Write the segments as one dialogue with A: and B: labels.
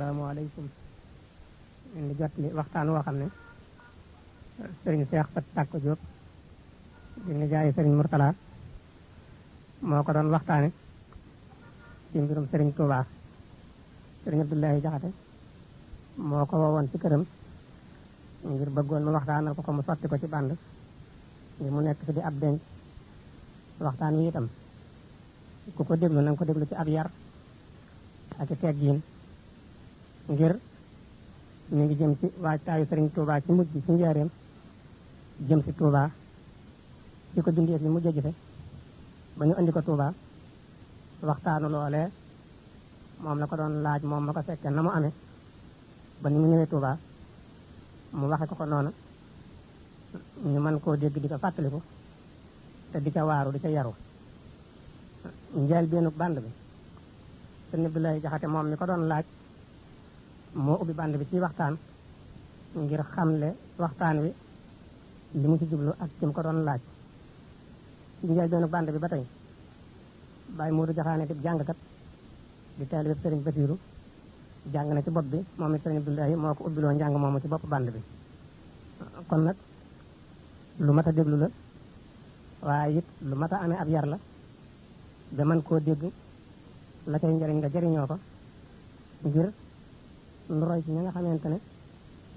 A: asalaamaaleykum. ñu ngi jot li waxtaan woo xam ne sëriñ Cheikh Fat Tàkko Diop di nijaay sëriñ Mourtala moo ko doon waxtaane ci mbirum sëriñ Touba. sëriñ Abdoulaye Jaxate moo ko woowoon ci këram ngir bëggoon mu waxtaanal ko mu sotti ko ci bànd ngir mu nekk fi di ab denc. waxtaan wi itam ku ko déglu na nga ko déglu ci ab yar ak i teggiin ngir ñu ngi jëm ci waajtaayu sëriñ Touba ci mujj ci njaareem jëm si Touba ci ko bindeef yi mujj a jëfe ba ñu andi ko Touba waxtaanu loolee moom la ko doon laaj moom ma ko fekkee na mu amee ba ni mu ñëwee Touba mu waxe ko noonu ñu mën koo dégg di ko fàttaliku te di ca waaru di ca yaru. njël benn band bi sëñ Abdoulaye Jaxate moom mi ko doon laaj moo ubbi band bi ci waxtaan ngir xamle waxtaan wi li mu ci jublu ak ci mu ko doon laaj. ci njël benn band bi ba tey Baye Modou Jaxaane di jàngkat di taalibe sëriñ Basiiru jàng na ci bopp bi moom it sëriñ Abdoulaye moo ko ubbiloo njàng moomu ci bopp band bi. kon nag lu mat a déglu la waaye it lu mat a amee ab yar la ba mën koo dégg la cay njëriñ nga jëriñoo ko ngir nu roy ci ñi nga xamante ne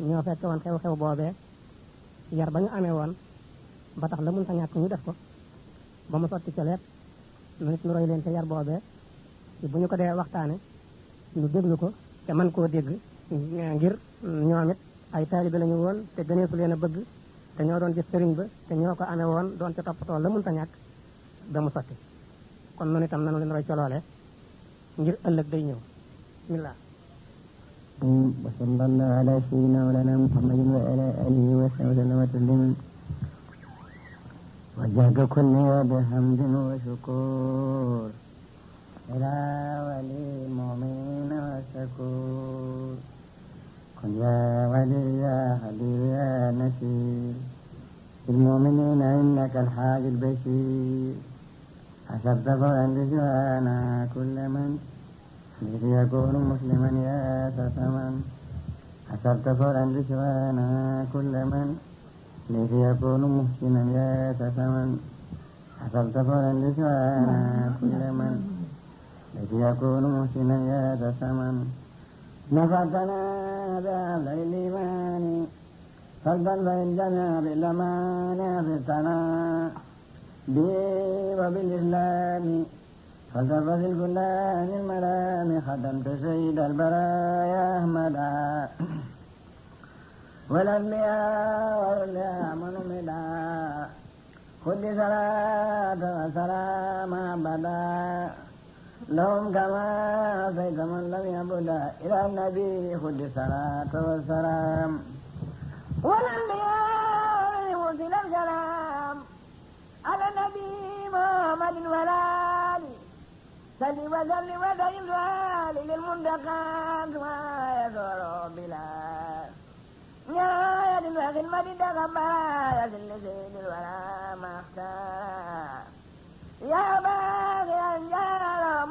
A: ñoo fekke woon xew-xew boobee yar ba ñu amee woon ba tax la mun ta ñàkk ñu def ko ba mu sotti ca leet nu nit nu roy leen ca yar boobee ci bu ñu ko dee waxtaane ñu déglu ko te mën koo dégg ngir ñoom it ay taalibe la ñu woon te gëneesu leen a bëgg te ñoo doon gis sëriñ ba te ñoo ko amee woon doon ca toppatoo la mun ta ñàkk ba mu sotti kon noonu itam nanu leen roy ca loolee ngir ëllëg day ñëw bismillah.
B: wa sallallahu ala sayyidina mawlana muhammadin wa ala alihi wa sahbihi wa sallama tasliman wa jaaka kulli bihamdin wa shukur ila wali mu'min wa shakur kun ya wali ya habib ya nasir المؤمنين إنك الحاج البشير حسبت فولا لجوانا كل من يكون مسلما يا ثمن حسبت فولا لجوانا كل من يكون محسنا يا ثمن حسبت فولا لجوانا كل من يكون محسنا يا ثمن نفعتنا بهذا الإيمان فضلا فإننا بالأمان أفتنا به وبالإسلام فلتفت الكلان الملام ختمت سيد البرايا أحمدا والأنبياء والأولياء منمدا خذ صلاة وسلام أبدا لهم كما أعطيت من لم يبدا إلى النبي خذ صلاة والسلام والأنبياء مرسل السلام على النبي محمد والآل صل وسلم وسلم سؤالي للمنتقى كما يسر بلا نهاية وخدمة تقبلا يسل سيد الورى ما اختار يا باغي أنجال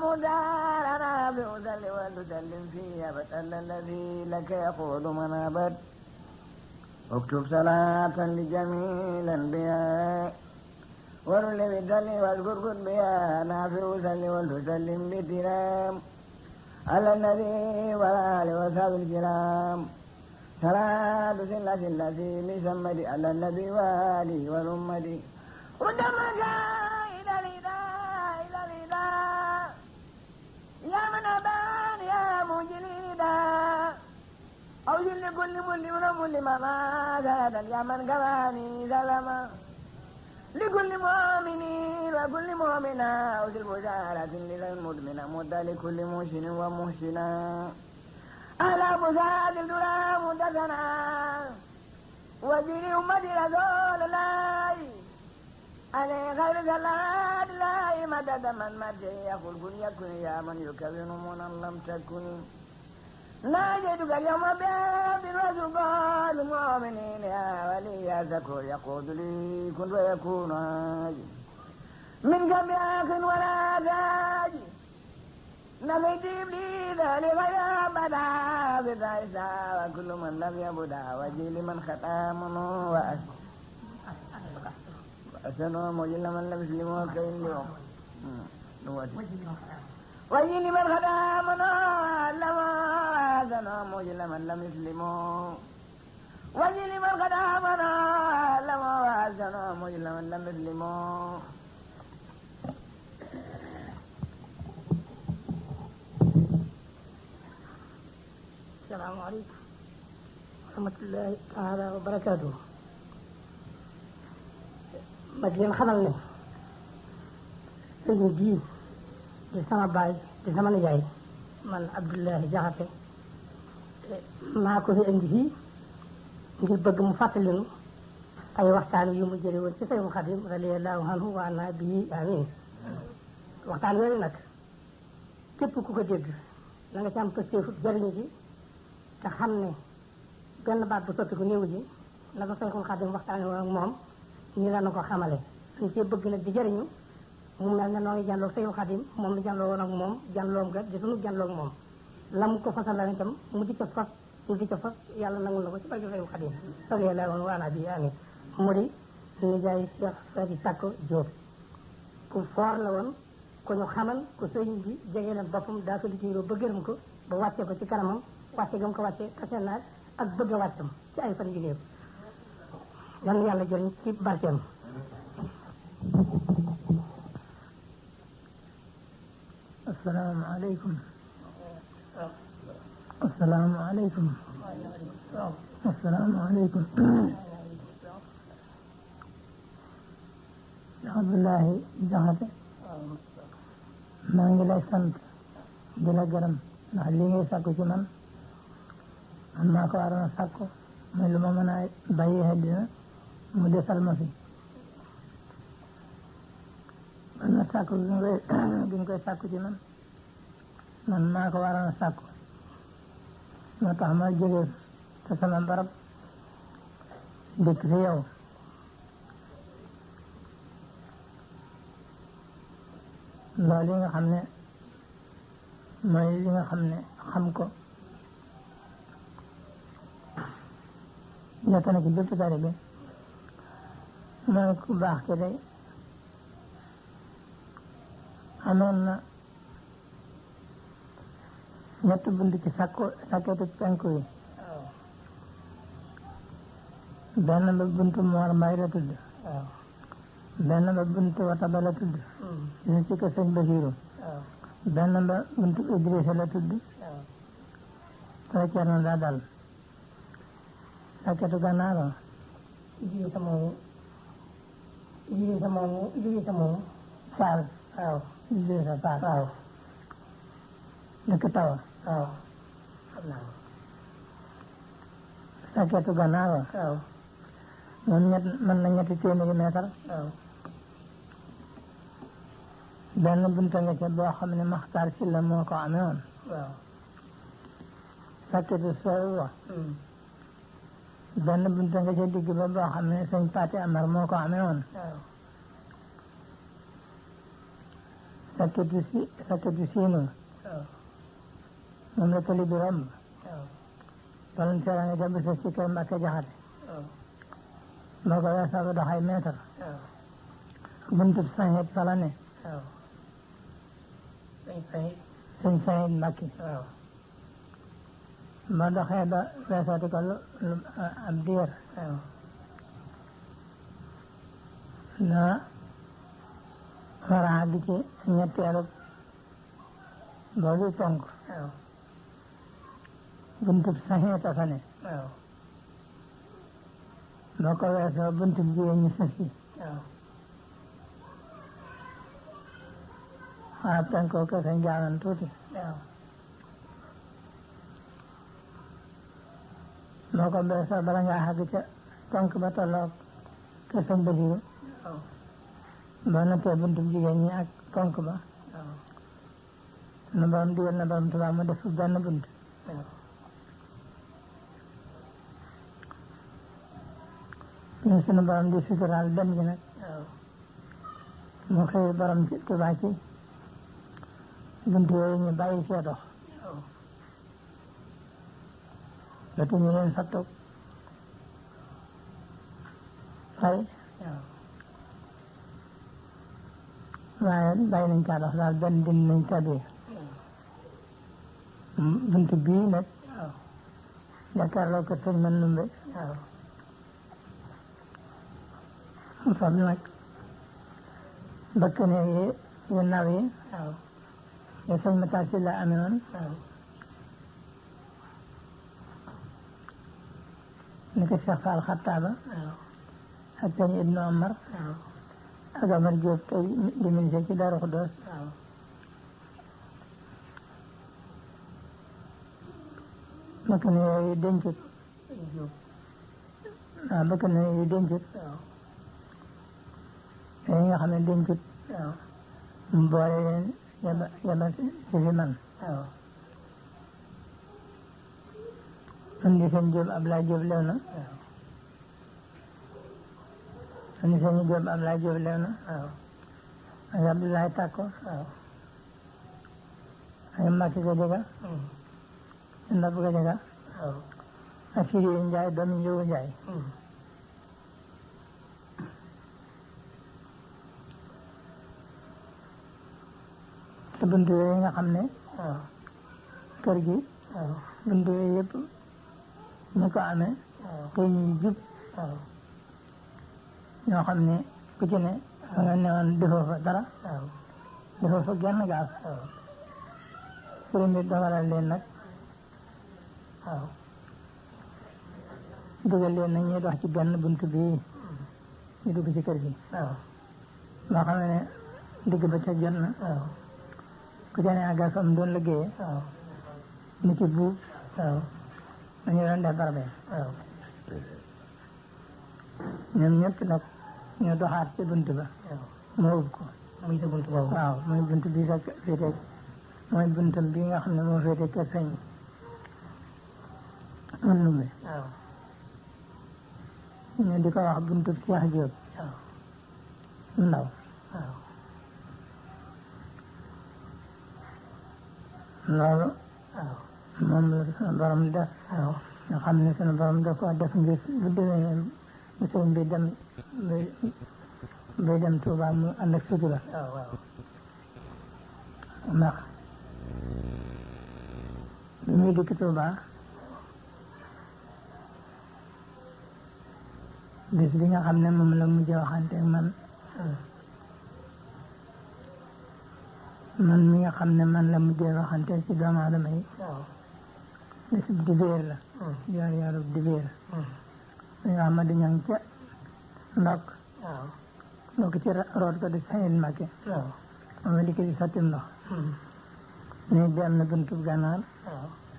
B: مدارنا بأسل وتسلم فيه أبدا الذي لك يقول من أبد اكتب صلاة لجميع الأنبياء ورل بالدل واذكر قطبيا نافع سل وتسلم بترام على النبي والآل وصحبه الكرام صلاة سلة التي بسمد على النبي والي والأمة قدمك إلى الإله إلى الإله يا من أبان يا مجلدا أوجل لكل مسلم ومسلمة ما زادا يا من كفاني سلما لكل مؤمنين وكل مؤمنة أوجل بشارة للمدمنة مدى لكل محسن ومحسنة على بساط الدرى مدتنا وزير أمة رسول الله عليه خير صلاة الله مدد من مجد يقول كن يكن يا من يكون من لم تكن ناجدك اليوم باب وسقال المؤمنين يا ولي يا زكور يقول لي كن ويكون منك بأخ ولا تاج نفيت إبليس لغير أبدا بدايسا وكل من لم يبدا وجيل من ختامه وأسنو مجل من لم يسلمه كي اليوم وجيل من ختامه لما أسنو مجل من لم يسلمه وجيل من ختامه لما أسنو مجل من لم يسلمه
A: السلام عليكم ورحمة الله تعالى وبركاته. ma di leen xamal ne sëñ bii di sama baay di sama nijaay man Abdoulahi Jaxate maa ko fi indi fii ngir bëgg mu fàttali nu ay waxtaan yu mu jële woon ci Seexul Xadim radiyallahu anhu wa anna bihi amin. waxtaan yooyu nag képp ku ko dégg la nga ci am pëstéefu jëriñu ji te xam ne benn baat bu soppi ko néewu ji la ko Seexul Xadim waxtaane woon ak moom ñi la na ko xamale suñ cee bëgg nag di jëriñu mu mel ne noonu jànloog Seexul Xadim moom mi jànloo woon ak moom jànloom ga di sunu jànloog moom la mu ko fasal la itam mu di ca fas mu di ca fas yàlla nangul na ko ci barke Seexul Xadim sallallahu wa ana bi amin. mu di nijaay Cheikh Sadi Sakko Diop ku foor la woon ku ñu xamal ku sëñ bi jege leen boppam daa ko di tiiroo ba gërëm ko ba wàcce ko ci kanamam wàcce gam ko wàcce kase naag ak bëgg a wàccam ci ay fan yu néew yal na yàlla jëriñ ci barkeem.
B: asalaamaaleykum. asalaamaaleykum. asalaamaaleykum. Abdoulahi Jaxate maa ngi lay sant di la gërëm ndax li ngay sàkku ci man maa ko waroon a sàkku muy lu ma mën a bàyyi àddina mu desal ma fi man na sàkku gi nga koy sàkku ci man maa ko waroon a sàkku moo tax ma jógee te sama barab dëkk fi yow loolu yi nga xam ne mooy li nga xam ne xam ko nekk na ci bépp taalibe mooy ku baax ki day amoon na ñetti bunt ci sàkketu penku yi benn ba buntu Moor Mbay la tudd benn ba buntu Wataba la tudd ñu ci ko sëñ Basiru benn ba buntu Idrissa la tudd soo Cerno daa dal sàkketu gannaaw Idrissa moomu Faal waaw Idrissa Faal waaw dëkk Tawa waaw xam naa sàkketu gannaaw waaw moom mën na ñetti téeméeri meetar waaw benn bunta nga ca boo xam ne Maxtaar Silla moo ko amee woon waaw sàkketu soow wa benn bunta nga ca digg ba boo xam ne sëñ Paate Amar moo ko amee woon waaw sàkketu siinu waaw moom la tali bi romb waaw palanteer nga ca bisa ci kër Mbàkke Jaxate waaw moo ko weesoo ba dox ay meetar waaw buntu sañet fa la ne waaw sëñ Sañit Mbàkke waaw ba doxee ba weesooti ko ab diir waaw na war a àgg ci ñetteelu boobu ponk waaw buntu sañet fa ne waaw boo ko weesoo buntu jigéen ñi sës yi waaw waaw penkoo ko sañ jaaman tuuti waaw boo ko weesoo bala ngaa xàgg ca ponk ba tolloog kër sëñ Basiru waaw boo nattee buntu jigéen ñi ak ponk ba waaw na borom digal na borom Tuubaa mu def benn bunt waaw ñun sunu borom di suturaal dem gi nag waaw mu xëy borom ci Tuubaa ci bunt yooyu ñu bàyyi see dox waaw loolu ñu leen fattoog xëy waaye bàyyi nañ caa dox daal benn din nañ tabee buntu bii nag jàkkaarloo ko sëñ man numbe mu fab nag bëkk ne yu naw yi yo sëñ Matar si la amee woon ni ko Cheikh Fall Xattaaba ak sëñ Ibnu Omar ak Amar Diop tey di ministre ci Daaru Xudoos bëkk ne yooyu dencut waaw bëkk ne yooyu dencut te yi nga xam ne dencut mu boole leen yaba si fi man andi seen Diop Ablaye Diop lew na andi seen Diop Ablaye Diop lew na ak Abdoulaye Takko ak Mati ko jega ndab ko jega ak Sidi Ndiaye doomi Njóogu Ndiaye te buntu yooyu nga xam ne kër gi buntu yooyu yëpp ñu ko amee te ñuy jub ñoo xam ne ku ci ne fa nga newoon defoo fa dara defoo fa genn gaaf sëriñ bi dogalal leen nag dugal leen nag ñuy dox ci benn buntu bii ñu dugg ci kër gi moo xam ne digg ba ca jot na ku ca ne àggal fa mu doon liggéeyee ni ci buub dañu doon def barab ñoom ñëpp nag ñu doxaat ci bunt ba moo ub ko muy sa bunt boobu waaw muy bunt bi sa féete mooy buntam bi nga xam ne moo féete kër sëñ man numbe ñu di ko wax buntu Cheikh Diop ndaw loolu moom la sunu borom def nga xam ne sunu borom def ko def ngir bu déwénee bu sëñ bi dem bay dem Touba mu ànd ak sutura ndax bi muy dikk Touba bis bi nga xam ne moom la mujj waxante ak man mi nga xam ne man la mujjee waxante ci doomu aadama yi bis dibéer la yor yorub dibéer dañu wax ma di ñang ca ndokk ci root ko di sayid Mbàkke moom di ko di sotti ndox nii dem na buntub gànnaar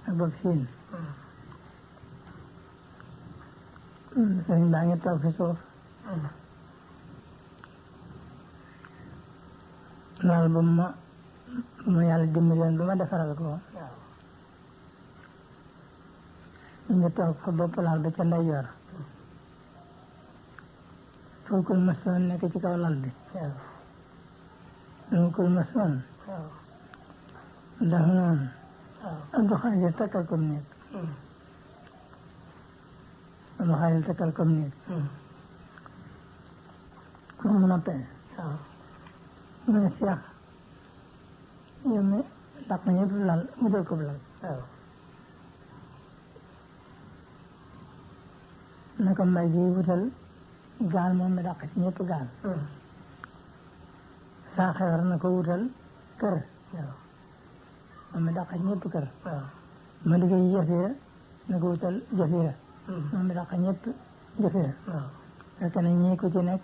B: ak bopp siin sëriñ baa ngi toog fi suuf loolu bu ma yàlla dimbali leen ba ma defaral ko ñu toog fa bopp laal ba ca ndeyjoor fulkul masoon nekk ci kaw lal bi fulkul masoon daf noonu Abdou Xaadir takkal comme néeg Abdou Xaadir takkal comme néeg pour mu noppee mu ne Cheikh yow mi dàq ñëpp lal mu jël ko lal na ko mbay bi wutal gaal moom mi dàq ci ñëpp gaal saa xewar na ko wutal kër moom mi dàq ci ñëpp kër ma liggéey jëfira na ko wutal jëfira moom mi dàq ñëpp jëfira fekk na ñii ku ci nekk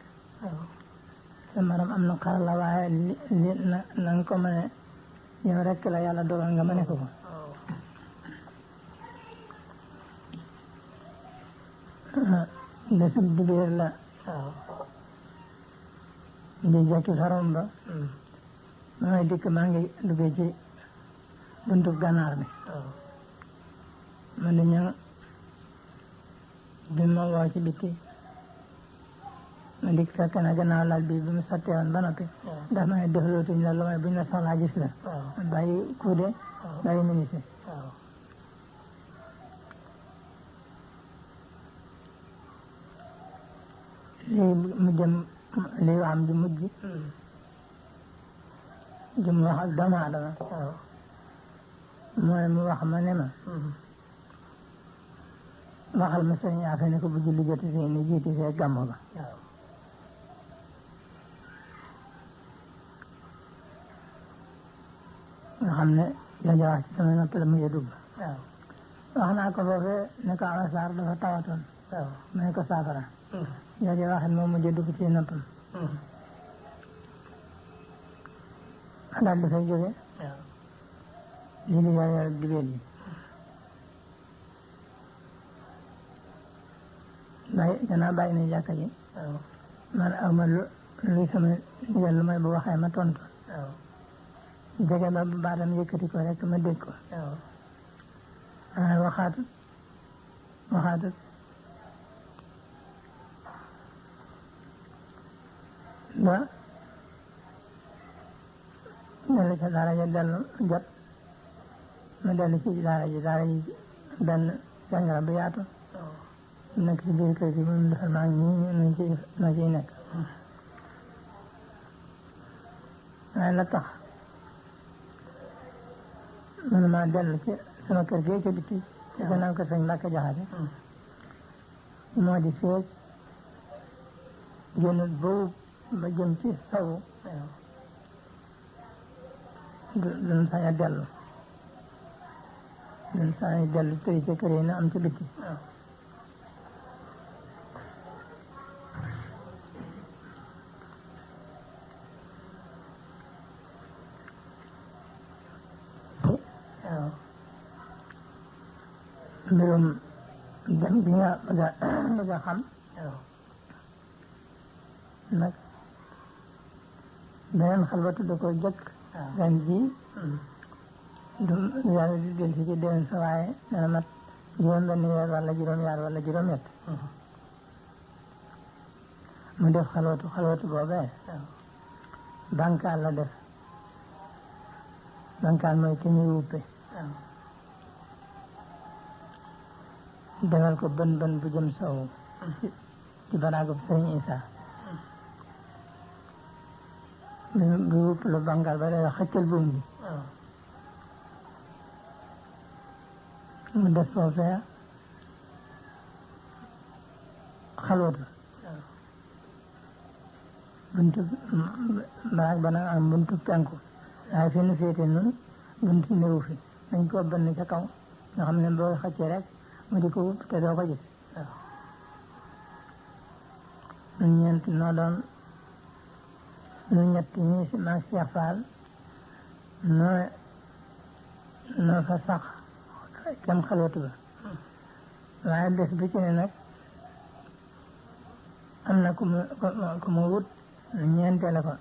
B: sa maram am na xar la waaye li na nga ko mëne yow rek la yàlla dogal nga mëne ko desub dibéer la di jekki xarom ba mooy dikk maa ngi duggee ci buntu gànnaar bi ma di ñëw bi ma woo ci bitti ma dikk fekk na gannaaw lal bi mu sottee woon ba noppi daf ma ne deflootuñ la lu may buñ la soxlaa gis la bàyyi kuude bàyyi ministre léegi mu jëm lii am ji mujj jëm wax ak doomu aadama mooy mu wax ma ne ma waxal ma sëñ Afe ne ko bu julli joti fii ni jiiti fee gàmmu ba nga xam ne jooja wax ci sama nopp la mujj dugg wax naa ko foofee ne ko Awa Sarr dafa tawatoon ma ne ko saafara jooja waxit moom mujj dugg ci noppam daal dafay jóge lii li yor dibéel yi gannaaw bàyyi na jàkka ji man aw ma luy sama ndigal lu may bu waxee ma tontu jege ba bu baatam yëkkati ko rek ma dégg ko waxaatut ba dellu ca daara ja dellu jot ma dellu ci daara ji benn jàngara bu yaatu nekk ci biir kër gi moom dafa maa ngi nii noo ciy nekk waaye la tax mënuma dellu ci sama kër gi ca biti ci gannaaw kër sëñ Mbàkke Jaxate moo di feeg génnut boobu ba jëm ci sawu duñ sañ a dellu tëri ca kër yi na am ci biti mbirum dem bi nga bëgg a xam nag beneen xalwatu da ko jëkk ren ji du yàlla di del si ci déwén sa waaye dana mat juróom benn weer wala juróom yaar wala juróom ñett mu def xalwatu boobee bankaal la def bankaal mooy ki ñuy wuppe defal ko bën bu jëm sowu ci baraagub sëriñ Isa bi wupp lu bankaal ba day xëccal buum bi mu def foofee xalwatu buntu baraag ba nag am buntu penku waaye fi nu féete nun buntu néew fi dañ ko bënn ca kaw nga xam ne boo xëccee rek mu di ko wupp te doo ko gis ñun ñeent noo doon ñun ñett ñi si maag Cheikh Fall noo fa sax kem xalwatu ba waaye bés bu ci ne nag am na ku mu wut ñeenteel ko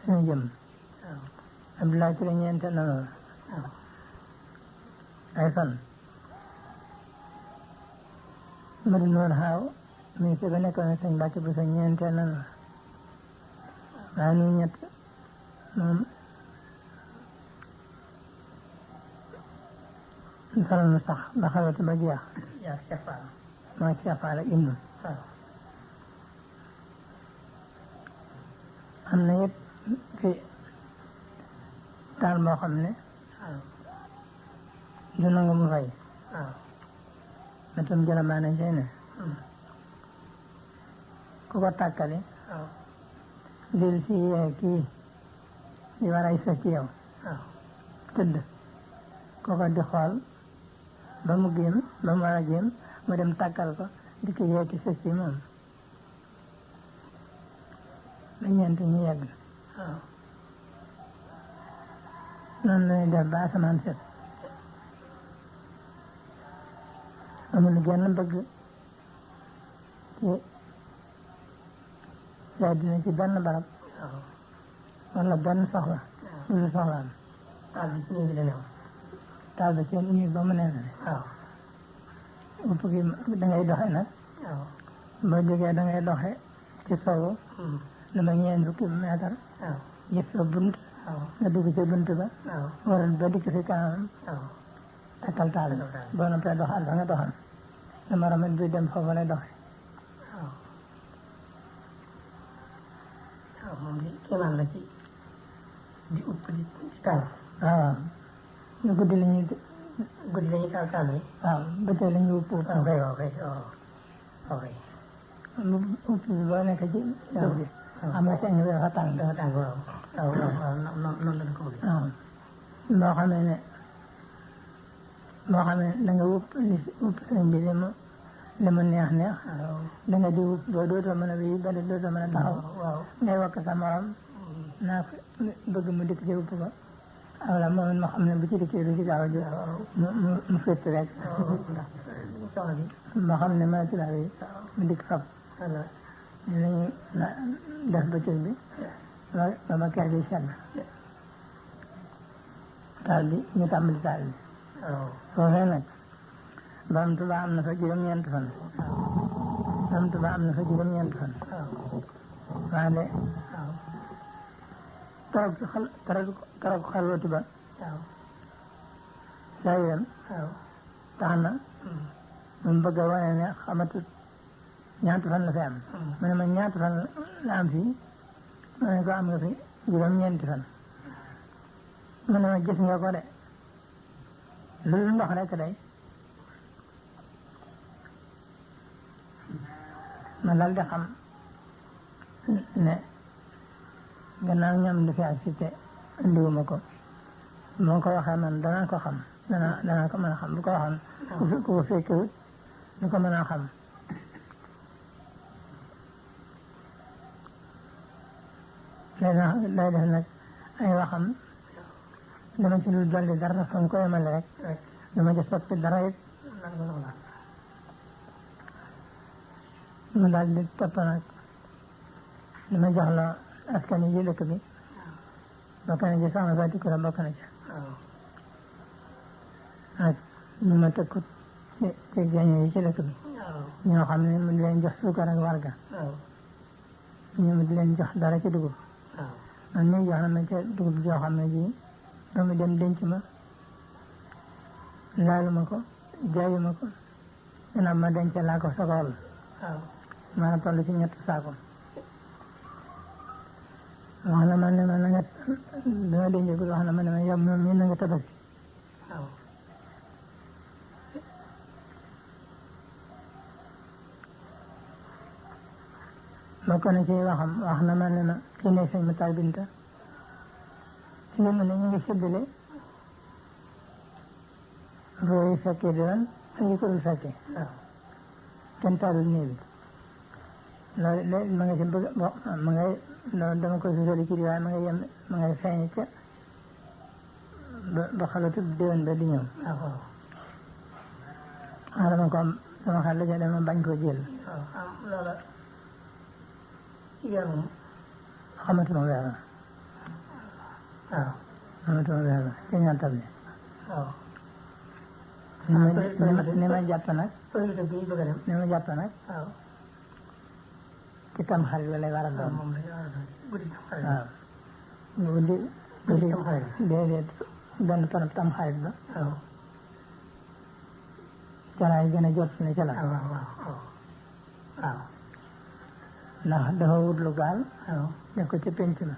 B: suñu jëm Abdoulaye Touré ñeenteel na loolu ay fan Madu Noor Xaaw mi fi ba nekkoon sëñ Mbàkke bu sa ñeenteel na loolu waaye ñu ñett moom faral na sax ba xalwatu ba jeex maa Cheikh Fall ak Ibnu am na it fi taal boo xam ne du nangu mu fay ma tam jëlamaane cay ne ku ko tàkkale dil si kii di war ay sës ci yow tëdd ku ko di xool ba mu génn ba mu war a génn mu dem tàkkal ko di ko yee ci sës ci moom ba ñeent ñu yegg noonu la ñuy def ba asamaan set amul genn bëgg ci àddina ci benn barab wala benn soxla lu soxlaam taal bi ci néeg la new taal bi ci néeg ba mu nee na upp gi da ngay doxe nag boo jógee da ngay doxe ci sowu lu ma ñeen fukki mètre gis sa bunt nga dugg ci bunt ba waral ba dikk fi kanam takkal taal bi boo noppee doxal ba nga doxal sama ramet bi dem foofu lay doxe waaw moom di kéemaan la ci di upp di taal. waaw ñu guddi la ñuy taal bi. waaw ba tey la ñuy upp. waaw kay waaw kay waaw kay. lu upp bi boo nekk ci jaww ji. am nga seen bi dafa tàng. dafa tàng waaw. waaw noonu la ko bëggee. waaw boo xamee ne da nga upp sëñ bi li mu neex. da nga di upp boo dootoo mën a wéy ba dootoo mën a taxaw. waaw ngay wakk sa morom. naa bëgg mu dikk ci upp ko. wala moom ma xam ne bu ci dikkee du ci gaaw a jóg. mu fétt rek. ma xam ne ma ci laa wéy mu dikk fab. dinañu def bëccëg bi ba kër gi sedd. taal bi ñu tàmbali taal bi. foofee nag Borom Tuubaa am na fa juróom-ñeent fan. Borom Tuubaa am na fa juróom-ñeent fan. waaye torop xalwatu ba. saa yéen. tax na mu bëgg a wane ne xamatut ñaata fan la fi am. mu ne ma ñaata fan la am fii. ma ne ko am nga fi juróom-ñeenti fan. mu ne ma gis nga ko de loolu ndox rek day. ma dal di xam ne gannaaw ñoom du fi ak si te indiwuma ko moo ko waxee man danaa ko xam danaa ko mën a xam bu ko waxoon ku ko fekkewut du ko mën a xam. léegi day def nag ay waxam dama ci lu dolli dara fa mu ko yemale rek dama ci soppi dara it mu daal di topp nag dama jox la askan yi dëkk bi bokk na ci soxna Fatou Koura bokk na ci ak ñu ma tëkkut ci gaño yi ci dëkk bi ñoo xam ne mu di leen jox suukar ak warga ñu mu di leen jox dara ci dugub man mii jox na ma ca dugub joo xam ne ji ba mu dem denc ma laalu ma ko jaayu ma ko gannaaw ma denc laa ko sogool maanaam toll ci 3 saako wax na ma ne ma na nga dama dencagul wax na ma ne ma yow moom mii na nga tabaski bokk na ci waxam wax na ma ne ma kii ne sëñ Matar Binta ci li mu ne ñu ngi séddale roo yi fekkee di woon ak yi ko dul fekkee kenn taalul néew bi loolu léegi ma nga ci bëgg ma ngay loolu dama koy susali ci di waaye ma ngay feeñ ca ba xalatu déwén ba di ñëw dama ko am sama xel la dama bañ koo jël loola weer moom xamatuma weer la xamatuma weer la ci ñaan table ni ma jàpp nag ni ma jàpp nag ci tam xarit la lay war a doon waaw guddi déedéet benn panab tam xarit ba calaay gën a jot ne ca la waaw ndax dafa wut lu gaal def ko ci penc ma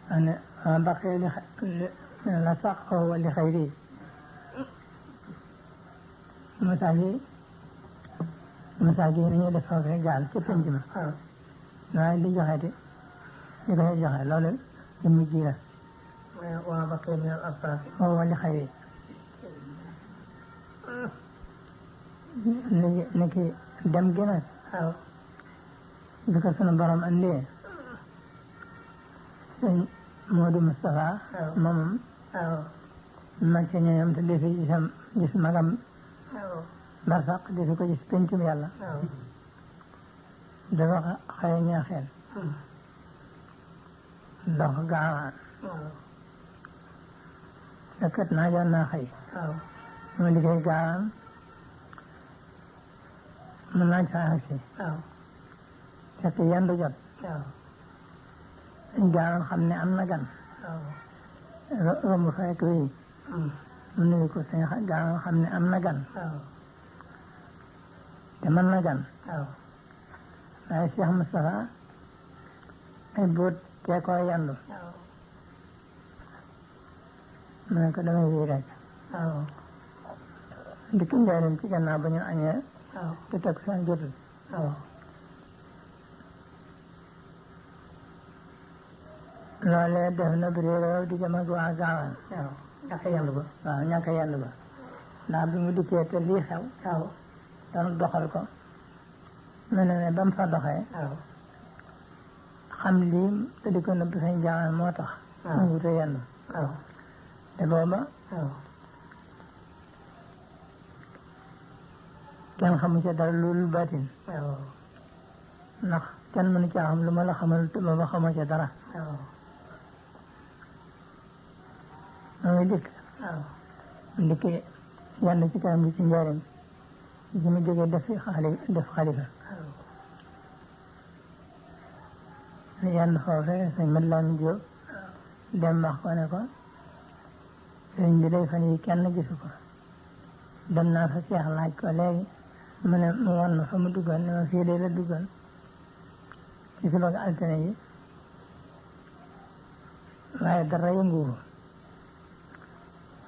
B: ane baqee la sax wa li xayri message yi nañuy def foofu gaal ci penc ma waaye di joxe di ko joxe loolu ci mujj la wa baqee min al asrar wa li xayri ni ki dem gi nag bi ko sunu borom andee sëñ Modou Moustapha moomam mag ci ñoom te defi gis magam barsaq defi ko gis pencum yàlla dafa xëy ñaaxeel dox gaawaan fekkat naa joon naa xëy ma liggéey gaawaan mu naaj fa agsi fekk yendu jot gaawaan xam ne am na gan romb fekk wi mu nuyu ko sëñ gaawaan xam ne am na gan te mën na gan waaye Cheikh Moustapha ay buut kee koo yandu mu ne ko damay wii rek dikk njaarim ci gannaaw ba ñu añee te teg seen jotul loolee def na biri réew di jëm ak waa gaawaan ñàkk yendu ba waaw ñàkk yendu ba ndax bi mu dikkee te lii xew doon doxal ko mel na ne ba mu fa doxee xam lii te di ko nëbb sañ gaawaan moo tax mu wute yendu te booba kenn xamu ca dara loolu baatin ndax kenn mënu caa xam lu ma la xamal te booba xamoo ca dara moo ngi dikk ndikki yenn ci kanam bi ci njaarim ci mu jógee def xalifa yenn foofee sëñ Mat Lamin Jóob dem wax ko ne ko sëñ bi day fan yi kenn gisu ko dem naa fa Seex laaj ko léegi mu ne mu won ma fa mu duggoon ne ma fii de la duggoon ci suba altine yi waaye dara yënguwu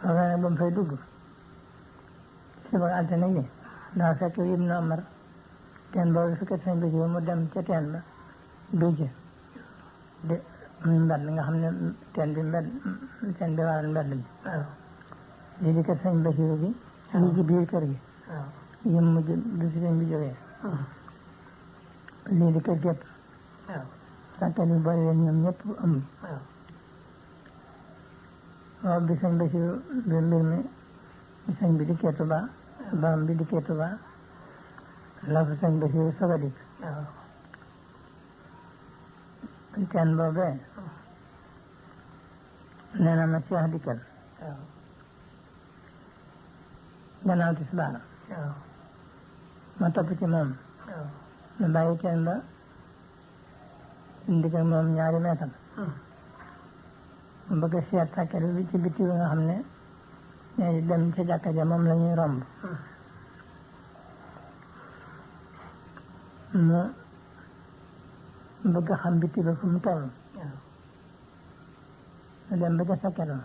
B: foofee nag ba mu fay dugg ci suba altine yi daa fekk Ibnu Omar teen boobu fekk sëñ bi mu dem ca teen ba duuj de muy mbedd nga xam ne teen bi waral mbedd bi lii di kër sëñ Basiru gi lii ci biir kër gi yëm mujj du si sëñ bi jógee lii di kër gépp sàkkat yi boole leen ñoom ñëpp amul waaw bi sëñ Basiru bi mbir mi sëñ bi dikkee Tuba borom bi dikkee Tuba la fa sëñ Basiru soog a dikk teen boobee nee na ma Cheikh dikkal gannaaw tisbaar ma topp ci moom ma bàyyi teen ba indi ak moom ñaari meetar mu bëgg a seet sàkket bi ci bitti bi nga xam ne ñooy dem ca jàkka ja moom la ñuy romb mu bëgg a xam bitti ba fu mu toll ma dem ba ca sàkket ba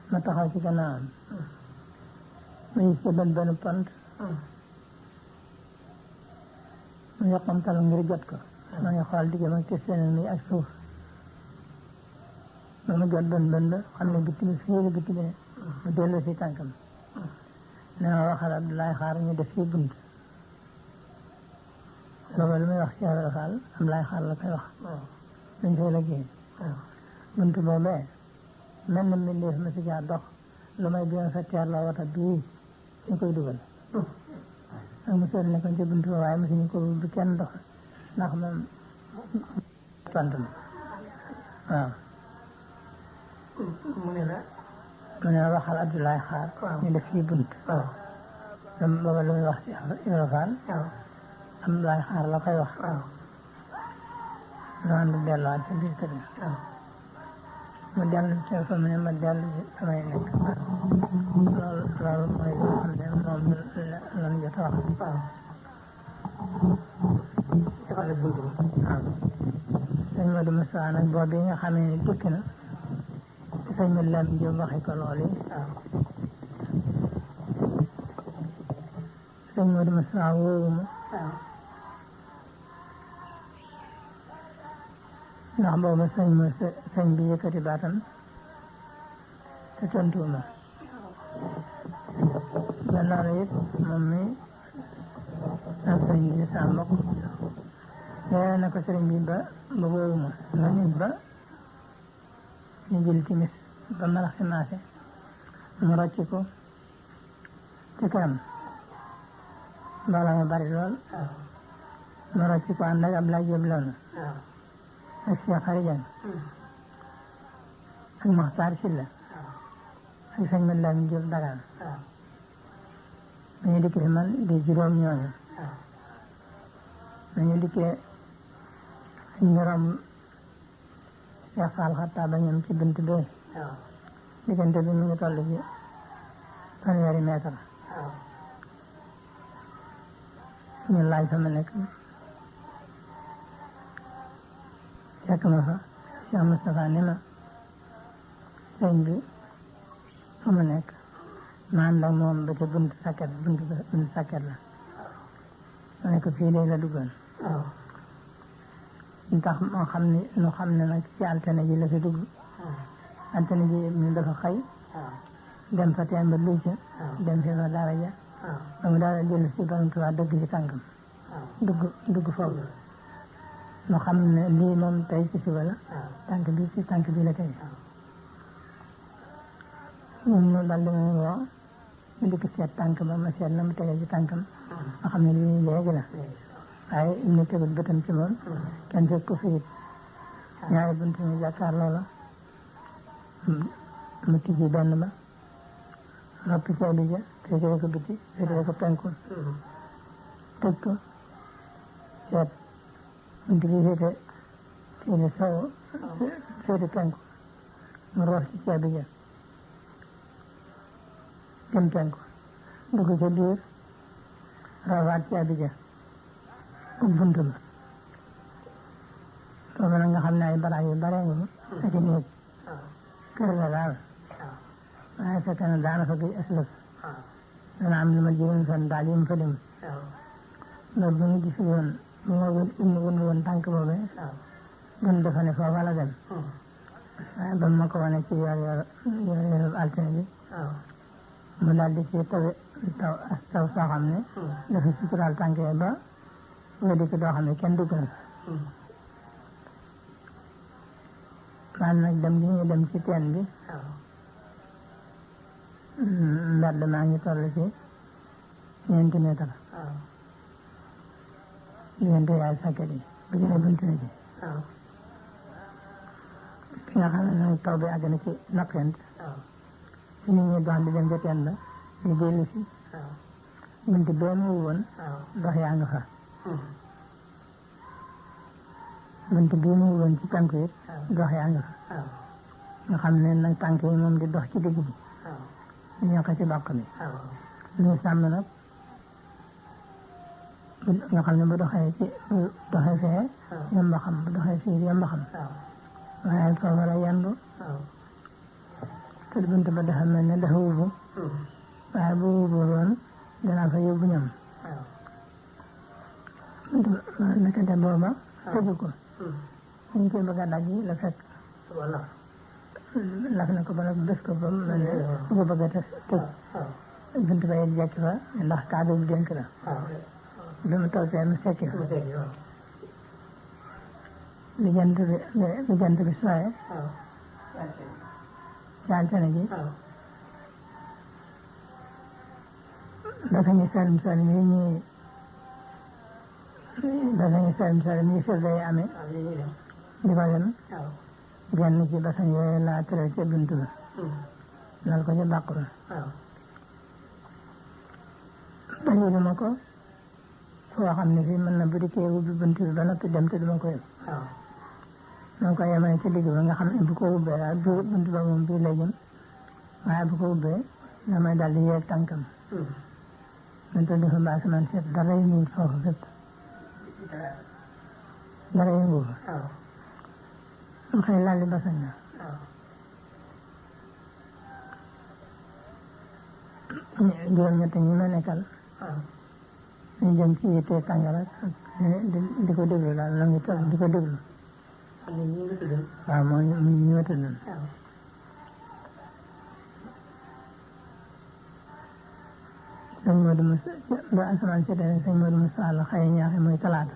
B: ma taxaw ci gannaawam ma gis ca benn pont mu yokkamtal ngir jot ko ma ngi xool diggam ak te seen mi ak suuf ba mu jot ba xam ne bitti bi fii la bitti bi ne mu dellu si tànkam ne ma waxal Abdoulaye Xaar ñu def fii bunt booba lu muy wax Cheikh Ibra Fall Abdoulaye Xaar la koy wax dañ fay liggéey bunt boobee mel na mbindeef ma si jaar dox lu may bien fa teer la wata bii ñu koy dugal ak monsieur nekkoon ci buntu ba waaye mosuñu ko bu kenn dox ndax moom sant na waaw mu ne la waxal Abdoulaye Xaar ñu def fii bunt booba lu muy wax ci Ibra Fall Abdoulaye Xaar la koy wax nu ànd delluwaat ci biir kër mu dellu ci fa mu ne ma dellu ci samay nekk loolu mooy li nga xam ne moom lan jot a wax defal buntu waaw sëñ Modou Moussa nag boobu yi nga xam ne dëkk na sëñ Modou Lamine Diop waxee ko loolu yi sëñ Modou Moussa wóowu ma ndax boobu sëñ bi yëkkati baatam te tontuwuma gannaaw la it moom mi ak sëñ bi sa mbokk yore na ko sëriñ bi ba wóoruma ma nit ba ñu jël timis ba malax si maase mu rocci ko ci kanam mbooloo ma bari lool mu rocci ko ànd ak Ablaye Diop loolu ak Cheikh Xarijan ak Maxtaar Silla ak sëñ Mat Lamin Jóob Dagaan ñu dikkee fi man di juróom ñooñu ñu dikkee ñu romb Cheikh Fall Xattaab ba ñoom ci bunt bee diggante bi mu ngi toll ci fanweeri mètre ñu laaj fa ma nekk fekk ma fa Cheikh Moustapha ni ma sëñ bi fa mu nekk ma ànd ak moom ba ca buntu sàkket la ma ne ko fii léegi la duggoon ndax moo xam ne nu xam ne nag ci altine ji la fi dugg altine ji ñu dafa xëy dem fa teen ba luuca dem fi fa daara ja ba mu daara dellu si borom Tuubaa dëgg ci tànkam dugg foofu nu xam ne lii moom tey ci suba la tànk bi la tey ñu dal di ma woo mu dikk seet tànk ba ma seet na mu tege ci tànkam ma xam ne lii léegi la waaye ñu tegul bëtam ci moom kenn fekk ko fi ñaari bunt ñu jàkkaar loola mu tijji benn ba noppi caabi ja féetee ko biti féetee ko penku tëj ko seet bunt bi féete sow féete penku mu roof ci caabi ja jëm penku dugg ca biir roofaat caabi ja ub bunt ba foofu nag nga xam ne ay baraag yu bare ngi ak i néeg kër la daal waaye fekk na daana fa gëj aslëf dana am lu ma juróom fan daal yi mu fa dem loolu bu ñu gisul woon bu ma wun woon tànk boobee gën dafa ne foofa la dem waaye ba ma ko wane ci yor altine bi mu daal di ci taw soo xam ne dafa suturaal tànk yi ba wédi ko doo xam ne kenn dugg na man nag dem gi ñu dem ci teen bi mbedd maa ngi toll ci 4 mètre diggante yaay sàkket yi bu gën a bunt na ci fi nga xam ne nag taw bi àgg na ci naqent si nit ñi dox di dem ca teen ba ñu dellu si bunt bee mu woon dox yaa nga fa bunt bii mu woon ci tànk yi dox yaa nga fa nga xam ne nag tànk yi moom di dox ci digg bi ñoo ko ci bàq bi ñu sàmm nag nga xam ne bu doxee fee yomba xam bu doxee fii yomba xam waaye foofu la yendu te bunt ba dafa mel ne dafa wubu waaye bu wubu woon danaa fa yóbbu ñam nekkate booba tëju ko ñu koy bëgg a daj la fekk laf na ko ba nag bés ko ba mel ne bu ko bëgg a tëj bunt ba yet jekk fa ndax kaadu bu dénk la bi mu toogee mu sekki fa li jant bi sooyee ci altine ji dafa ñu salim salim yi ñuy firde yi amee di ko dem genn ci basan yooyu laa tëral ca bunt ba lal ko ca bàq ba bañu duma ko foo xam ne fii mën na bu dikkee ubbi bunt bi ba noppi dem te duma ko yëg ma ko yemale ci digg ba nga xam ne bu ko ubbee daal bunt ba moom bii lay jëm waaye bu ko ubbee damay daal di yeeg tànkam man te dafa baax man seet dara yëngu foofu fépp dara yëngu fa mu xëy laal di basan na juróom-ñett ñi ma nekkal ñu jëm ci yitte tàngara di ko déglu daal la ngi toog di ko déglu waaw moo ñu ma tuddoon sëñ Modou Moussa ba asamaan si tane sëñ Modou Moussa la xëy ñaaxe muy talaata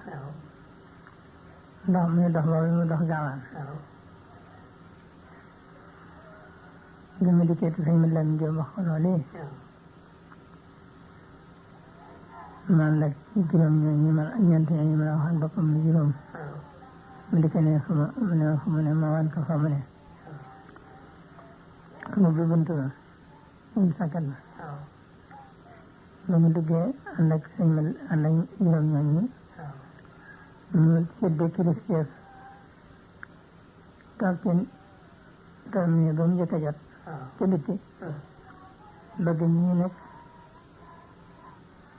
B: ndox muy dox boobu mu dox gaawaan bi mu dikkee sëñ Modou Lamine Diop wax ko loolu man nag juróom ñooñu ma ñeent ñooñu ma la wax ak boppam mu juróom mu dikkee ne fu mu ne ma wan ko fa mu ne mu bi buntu la ñu sàkkat la ba mu duggee ànd ak juróom ñooñu mu séddee kilifteef toog ci terminé ba mu njëkk a jot ci bitti bëgg ñii nag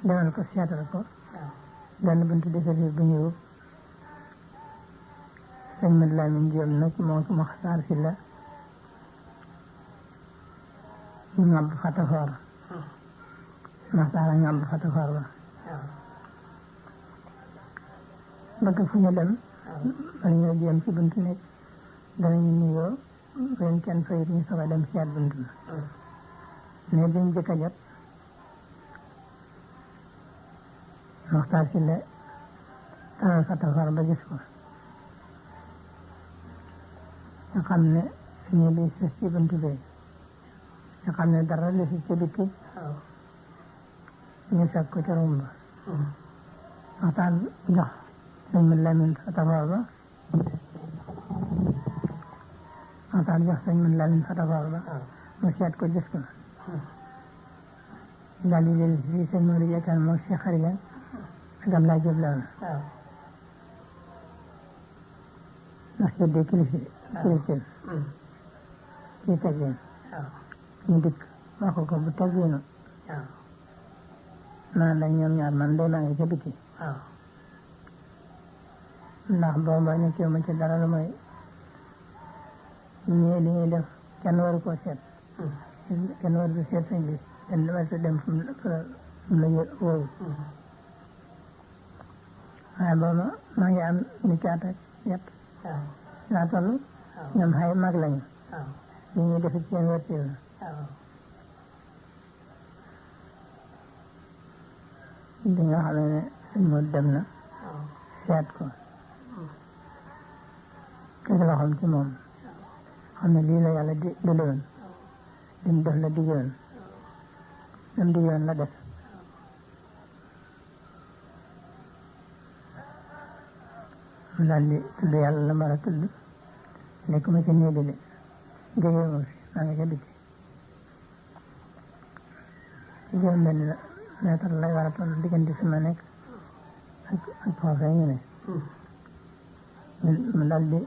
B: demal ko seetal ko benn buntu defar bu ñëw sëñ Mad Lamin Jóob nag moo ko Maxtaar si la ñàbb fatafoor Maxtaar a ñàbb fatafoor ba bëgg fu ñu dem bala ñoo jéem ci buntu nekk danañu nuyoo leen kenn fayit ñu soog a dem seet buntu la mais dañ jëkk a jot Maxtaar si la taral fatafoor ba gis ko nga xam ne ñu di sës ci buntu bi nga xam ne dara lu si ci bitti ñu fekk ko ca rumba Maxtaar jox sëñ Mad Lamin fatafoor ba Maxtaar jox sëñ Mad Lamin fatafoor ba mu seet ko gis ko daal di dellu si sëñ Modou Jekaan moom si xarija ak Ablaye Diop la woon ndax seddee kilifin ci teggin ñu dikk wax ko bu tegginu naan la ñoom ñaar man de maa ngi ca biti ndax booba nekkee ma ci dara lu mooy ñii li ñuy def kenn waru koo seet kenn waru ko seet sëñ bi kenn waru dem fu mu la wóoru waaye booba maa ngi am ni caat ak yett laa toll ñoom xay mag lañu li ñuy def ci seen wërti la bi nga xam ne sëñ Modou dem na seet ko teg loxoom ci moom xam ne lii la yàlla digaloon lim def la digaloon lim digaloon la def mu daal di tudd yàlla la mar a tudd nekk ma ca néeg de jógee ma fi maa ngi ca biti juróom benn mètre lay war a toll diggante fi ma nekk ak foofee ñu ne mu daal di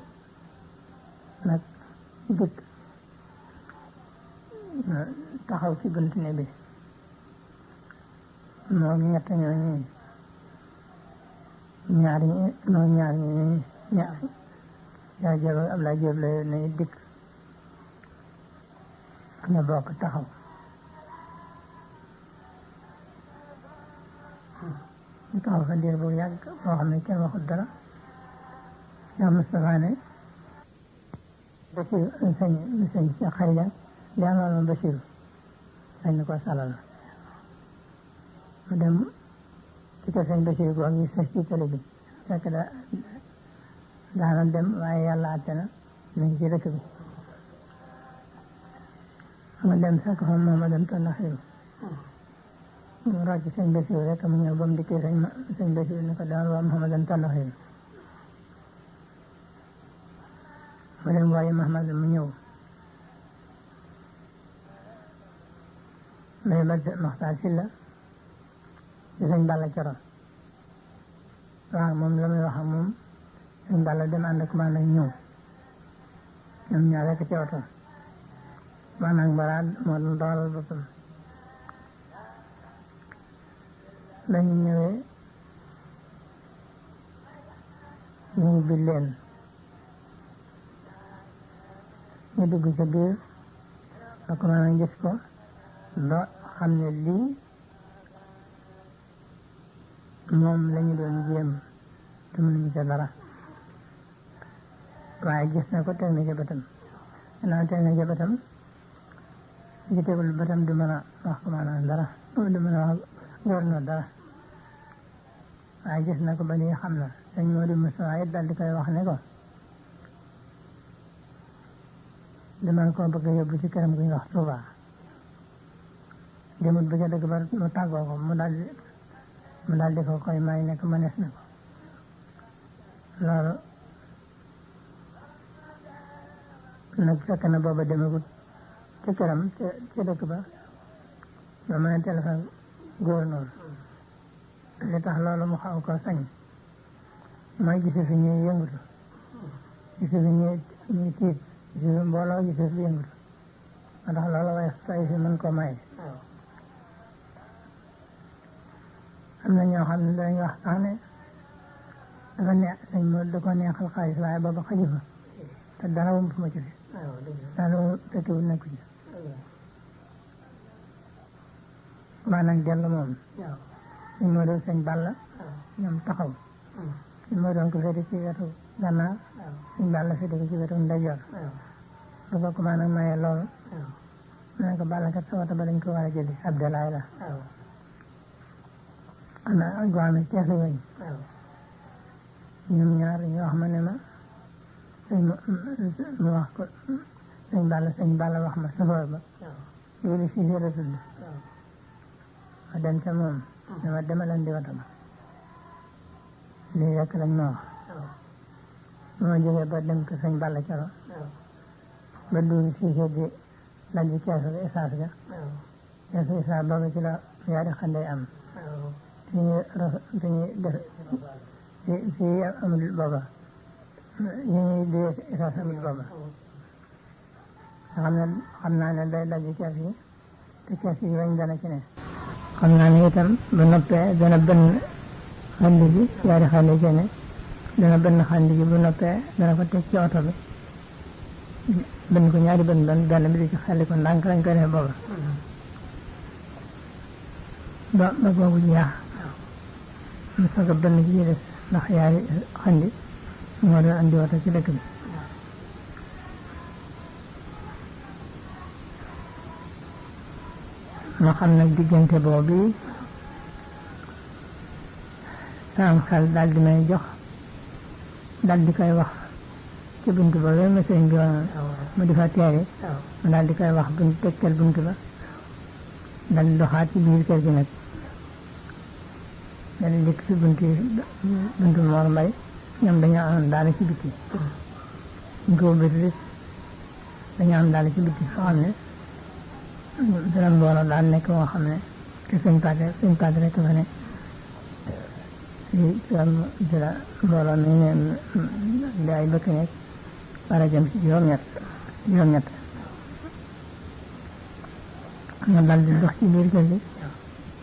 B: nag dikk taxaw ci bunt ne bi moo ñett ñooñu ñaar ñi yaa Jóob ak Ablaye Jóob la ne dikk ñu bokk taxaw ñu taxaw fa diir bu yàgg boo xam ne kenn waxut dara yaa Moustapha ne Bachir sëñ si xarija di amal ma Bachir sañ na ko salal mu dem ci kër sëñ Bachir boo ngi sës ci télé bi fekk daana dem waaye yàlla àtte na mi ngi ci dëkk bi ma dem fekk fa moom ma dem toll xiru mu rocc sëñ Bachir rek mu ñëw ba mu dikkee sëñ Bachir ne ko daan waa Mouhamadan toll xiru mu dem waaye Mahamad mu ñëw may ba Maxtaar Silla ci sëñ Balla Coro waaw moom la muy wax ak moom sëñ Balla dem ànd ak man ak ñëw ñoom ñaar rekk ci oto man ak baraad moo doon doxalal boppam lañu ñëwee ñu ubbi leen ñu dugg ca biir ak man gis ko ba xam ne lii moom lañu doon jéem te mënuñu ca dara waaye gis na ko teg na ca bëtam gannaaw teg na ca bëtam ci tegul bëtam du mën a wax ko maanaam dara du mën a wax gouverneur dara waaye gis na ko ba lii xam na sëñ Modou Moustapha it daal di koy wax ne ko dama ko bëgg a yóbbu ci këram gu ñuy wax Touba demut ba ca dëgg ba mu tàggoo ko mu daal di ko koy may nekk mënees na ko loolu nag fekk na booba demagut ci këram ca dëkk ba ba mën a téléphone gouverneur li tax loolu mu xaw ko sañ mooy gise fi ñuy yëngutu gise fi ñuy tiit gise fi mbooloo gise fi yëngutu ma tax loolu waaye say fi mën ko may am na ñoo xam ne dañuy wax sax ne dafa neex sëñ Modou da ko neexal xaalis waaye booba xaju fa te dara wum fu ma ci dara wum fekkewul nekku ci maanaam dellu moom sëñ Modou sëñ Balla ñoom taxaw sëñ Modou ko féete ci wetu gannaaw sëñ Balla féete ko ci wetu ndeyjoor du ko maanaam maye loolu ma ne ko Balla kat sa wata ba dañ ko war a jëli Abdoulaye la ana goame keesu weñ ñoom ñaar ñu wax ma ne ma mu wax ko sëñ Balla wax ma safar ba loolu si la tudd ma dem ca moom ne ma demaleen di wata ba lii rek lañ ma wax ba ma jógee ba dem ko sëñ Balla Coro ba duuru siise di lajji keesu essence ga keesu essence boobu ci la yaari xande am fi ñuy def fi amul booba yi ñuy di essence amul booba xam naa ne day lajji kees yi te kees yi weñ dana ci ne xam naa ne itam ba noppee dana benn xandi gi yaari xandi ci ne dana benn xandi gi bu noppee dana ko teg ci oto bi benn ko ñaari benn bi di ci xelli ko ndànk lañ koy def booba ba boobu jeex mu soog a benn ci des ndax yaari xandi moo doon andi oto ci dëkk bi ma xam nag diggante boobu sam xel daal di may jox daal di koy wax ci buntu ba wéy ma sëñ bi woon mu di fa teere mu daal di koy wax bunt tegtal buntu ba daal di doxaat ci biir kër gi nag daal di dikk ci buntu Mor Mbay ñoom dañoo am daal ci bitti ñu ko bëri dañoo am daal ci bitti soo xam ne dara mbooloo daal nekk moo xam ne te sëñ Paate rek fa ne ci la mbooloo mi ne di ay bëkk nekk war a jëm ci juróom-ñett nga dal di dox ci biir kër gi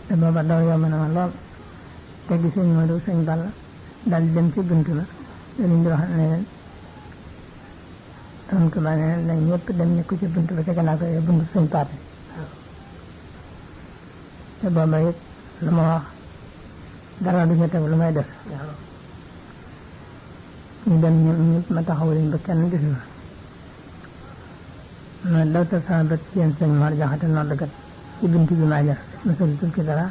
B: te booba daw yomb na ma lool te gi sëñ Modou sëñ Balla dal di dem ci bunt ba liñ di wax ne leen am ko ba ne lañ ñëpp dem nekku ci bunt ba te gannaaw ko buntu sëñ Paate te booba it lu ma wax dara du ca tegu lu may def ñu dem ñoom ñëpp ma taxawu leen ba kenn gisul ma dawtal sama bët ci yéen sëñ Mor Jaxate noddkat ci buntu bi maa jar ma sol tukki dara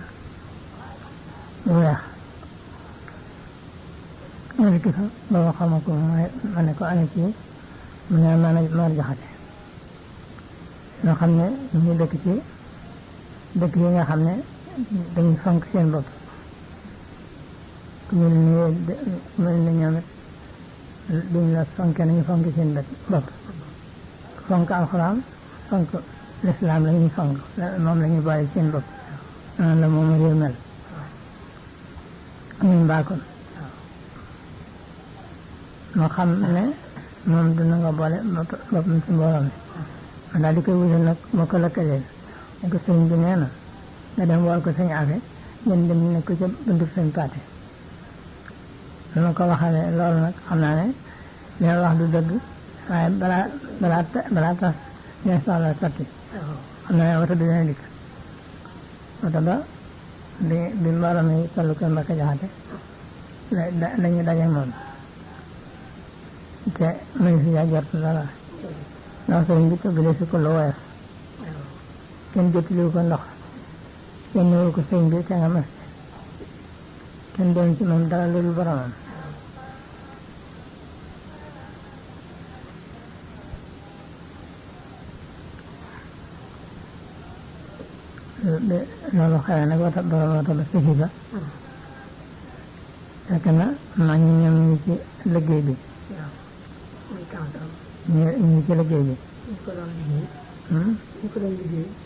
B: lu weex ma dikk fa booba xaw ma ko ma ne ko ana ci mu ne ma Mor Jaxate ñoo xam ne ñu ngi dëkk ci dëkk yi nga xam ne dañuy fonk seen bopp ku mel ni ñoom it duñ la fonke nañu fonk seen bopp fonk alxuraan fonk lislaam la ñuy fonk moom la ñuy boole seen bopp noonu la moom réew mel ñun baakoon moo xam ne moom dina nga boole boppam ci mbooloo mi ma daal di koy wutal nag moo ko lëkkaleel ne ko sëñ bi nee na nga dem wool ko sëñ afe ngeen dem nekk ko ca buntu sëñ Paate lu ma ko waxale loolu nag xam naa ne li ma wax du dëgg waaye balaa tas dina soxla sotti xam naa ne wata dina dikk wata ba bi mbooloo mi tollu ko Mbacke Jaxate dañu daje moom te muy si yaa jot dara ndax sëriñ bi tëggale si ko lu woyof kenn jottaliwu ko ndox kenn ñëwul ko sëriñ bi te nga mas kenn doon ci moom dara loolu boromam loolu xëy na wata borom wata ba sëfi ba fekk na maa ngi ñoom ñu ci liggéey bi ñu ci liggéey bi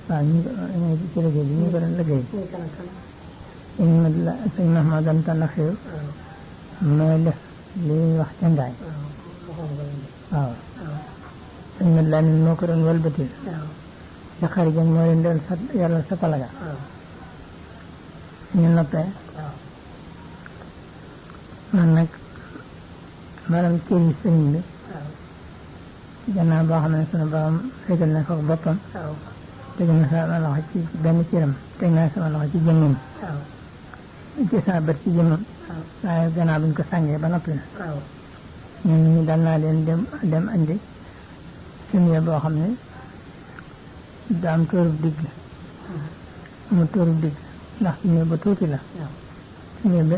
B: waaw ñu ci liggéey bi ñu ko doon liggéey sëñ Mahmadan Tanaxiw mooy def li ñuy wax cangaay waaw sëñ Mat Lamin moo ko doon walbatil ci xarijan moo leen doon yoral sa talaga ñu noppee man nag maanaam cëri sëriñ bi gannaaw boo xam ne sunu borom féetal na ko boppam teg na sama loxo ci benn cëram teg naa sama loxo ci jëmmam ci sama bët ci jëmmam waaye gannaaw buñ ko sàngee ba noppi na ñun ñu dal naa leen dem andi suñu boo xam ne da am tóorub digg mu tóorub digg ndax suñu ba tuuti la suñu ba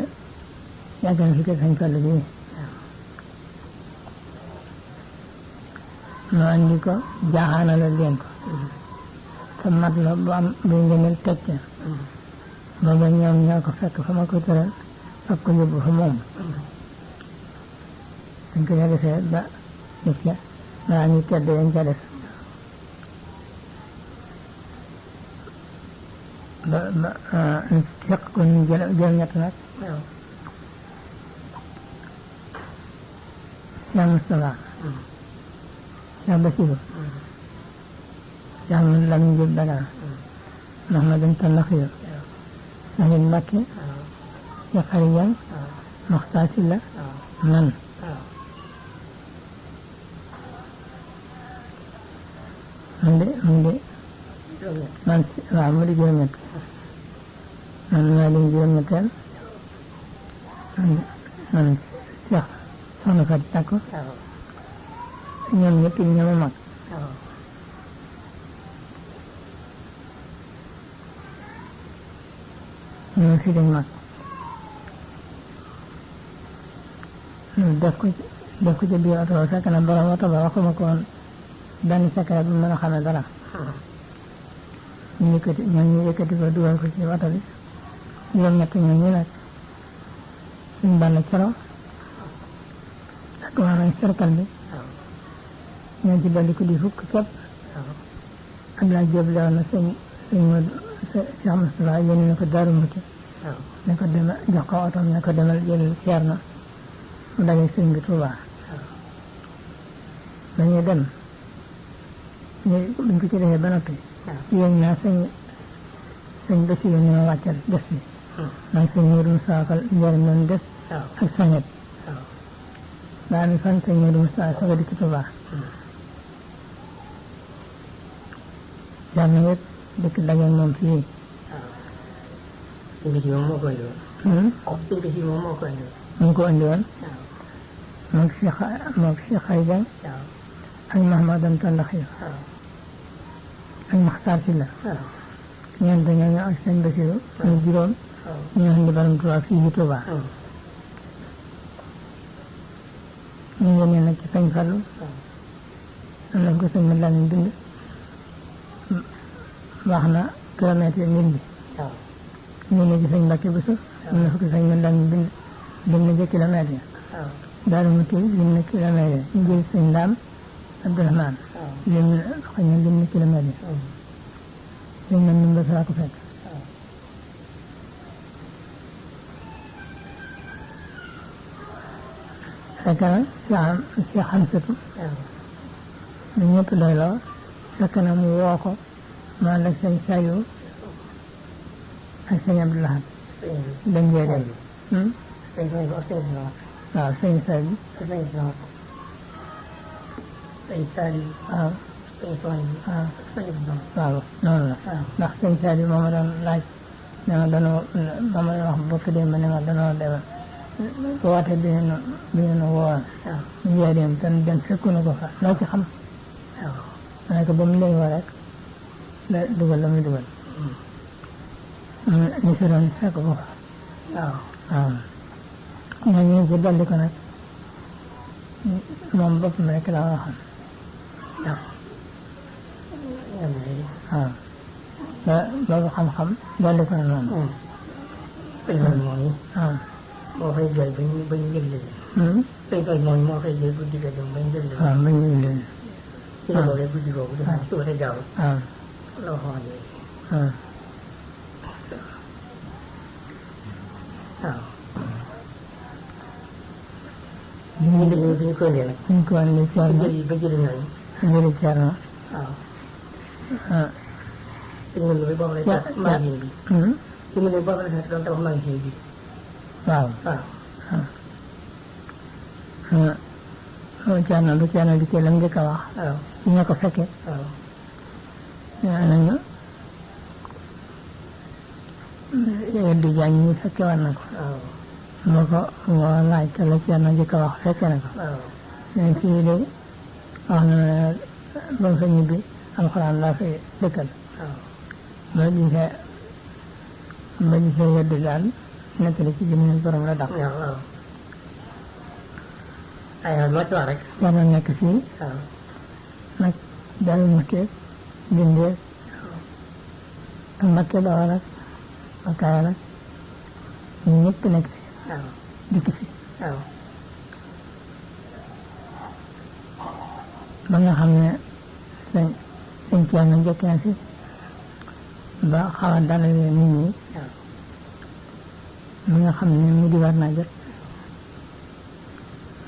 B: yàgg na fi kër sañ Fallu bi nu andi ko jaaxaanala leen ko te mat la bu am buy ngëneel teg ca booba ñoom ñoo ko fekk fa ma ko tëral fab ko yóbbu fa moom dañ ko defee ba nit ca daa ñu tedd yañ ca def ba fekk ko ñu jël ñett nag Cheikh Moustapha Cheikh Bassirou Cheikh Lamine Diop Dagana Mouhamadou Talla Xiyo Sahid Mbacké Cheikh Khary Diagne Mokhtar Sylla man man waaw mu di juróom-ñett man maa leen juróom-ñetteel man Cheikh soxna Fatou Sakko ñoom ñëpp ñoo ma mag ñoom fi dañ mag def ko ci biir oto ba fekk na borom oto ba waxuma ko woon benn secret bu mën a xamee dara ñu yëkkati ko dugal ko ci oto bi juróom-ñett ñoom ñu nag suñ bànn coro ak waa nañ cercle bi ñoo ci dolli ko di fukk képp Abdoulaye Diop lewoon na sëñ Modou Cheikh Moustapha yéen na ko Daaru Muti ne ko demal jox ko oto ne ko demal jël ceer na mu daje sëñ bi Touba dañuy dem buñ ko ci defee ba noppi yéen naa sëñ Bassirou ñu ma wàccal des bi man sëñ Modou Moustapha njëriñ noonu des ak sañet daa mi fan sëñ Modou Moustapha soga dikk Touba jaar na yëpp dëkk daje moom fii
A: sëñ bi moom moo ko indi woon sëñ bi moom moo ko indi woon
B: mu ngi ko indi woon moog Cheikh Khary Diagne ak Mouhamadou Talla Xiyo ak Mokhtar Sylla ñeent ñooñu ak sëñ Bassirou ñu juróom ñoo indi borom Touba fii ci Touba ñu yónnee nag ci sëñ Fallu am nañ ko sëñ ma Lamin bind wax na kilomètre yi nit bi ñu ne ci sëñ Mbàkke Buso am na fukki sëñ ma Lamin bind na ci kilomètre yi Daaru Muti lim na kilomètre yi ñu jël sëñ Ndaam Abdourahmane lim na kilomètre yi sëñ man nim ba saa ko fekk fekk na Cheikh Hamsatu ñu ñëpp doy loo fekk na mu woo ko mu ànd ak sëñ Saliou ak sëñ Abdou Lahad dañ jee dem waaw sëñ Saliou waaw noonu la ndax sëñ Saliou moo ma doon laaj ne ma danoo ma ma wax bokk dem ba ne ma danoo demal woote bi ñu woon njee dem te dem fekku na ko fa loo ci xam ma ne ko ba mu lay woo rek la dugal la muy dugal ñu fi doon fekk ko fa waaw ñu ci dolli ko nag moom boppam rek la waxoon waaw loolu xam-xam dolli ko na noonu
A: moo fay jël ba ñu yëgle sëñ Fall moom moo fay jël guddi ga dem ba ñu yëgle
B: waaw ba ñu yëgle
A: ci la boole guddi googu def suba te jaaw
B: waaw
A: la waxoon
B: waaw
A: waaw ñu ko indee nag
B: ñu ko indee Thierno
A: ba jëli ñooñu
B: jëli Thierno
A: waaw sëñ Moundou bi boobu lay tax magasin bi sëñ Moundou boobu lay tax doon tabax magasin bi
B: waaw
A: waaw
B: Ceerno bu Ceerno dikkee lam njëkk a wax ci ña ko fekke nee nañu weddi jaañ ñi fekke war na ko moo ko moo laaj te la Ceerno njëkk a wax fekke na ko mais fii de wax na ne ba mu fa ñibbi alxuraan laa fi dëkkal ba gisee weddi daal nettali ci jëmmi borom la dàq
A: aywa loo ci wax rek.
B: war na nekk fii.
A: waaw.
B: nag Darou Moukhty Dindé ak Mbacké Bawol ak Kayal ak ñun ñëpp nekk fi.
A: waaw.
B: dikk fi.
A: waaw.
B: ba nga xam ne sëñ Thierno njëkk na fi ba xaw a dalal nit ñi.
A: waaw.
B: mi nga xam ne mu di war naa jot.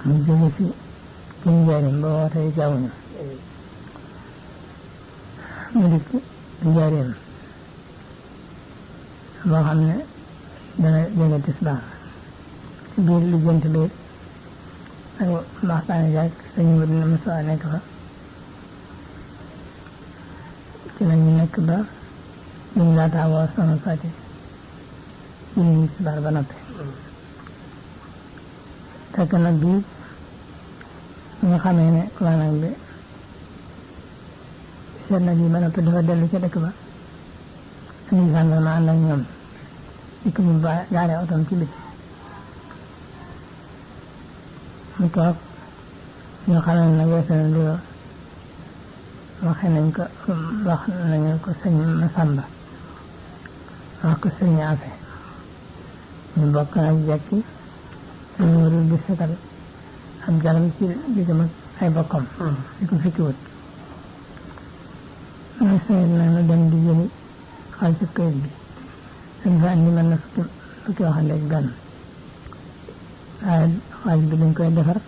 B: mu jóge fi ci njëriñ ba wootee jaww mu dikk njëriñ boo xam ne dana jóge tisbaar ci biir lijjanti bi ak waxtaan ak sëñ bi dina mos a nekk fa ci la ñu nekk ba ñu laataa woo sama fati julli tisbaar ba noppi fekk nag bii nga xamee ne commandant bi seet na bii ba noppi dafa dellu ca dëkk ba indi gendarme ànd ak ñoom dikk mu gaare otom ci biti mu toog ñu xamal na weesu na lii wax nañu ko sëñ Masamba wax ko sëñ Afe ñu bokk nag jekki suñu warul di setal am jalam ci diggam ak ay bokkam di ko fikkiwut mooy sëñ na dem di jëli xaalis këyit bi suñ fa andi mën na fukki waxande ak benn waaye xaalis bi dañ koy defar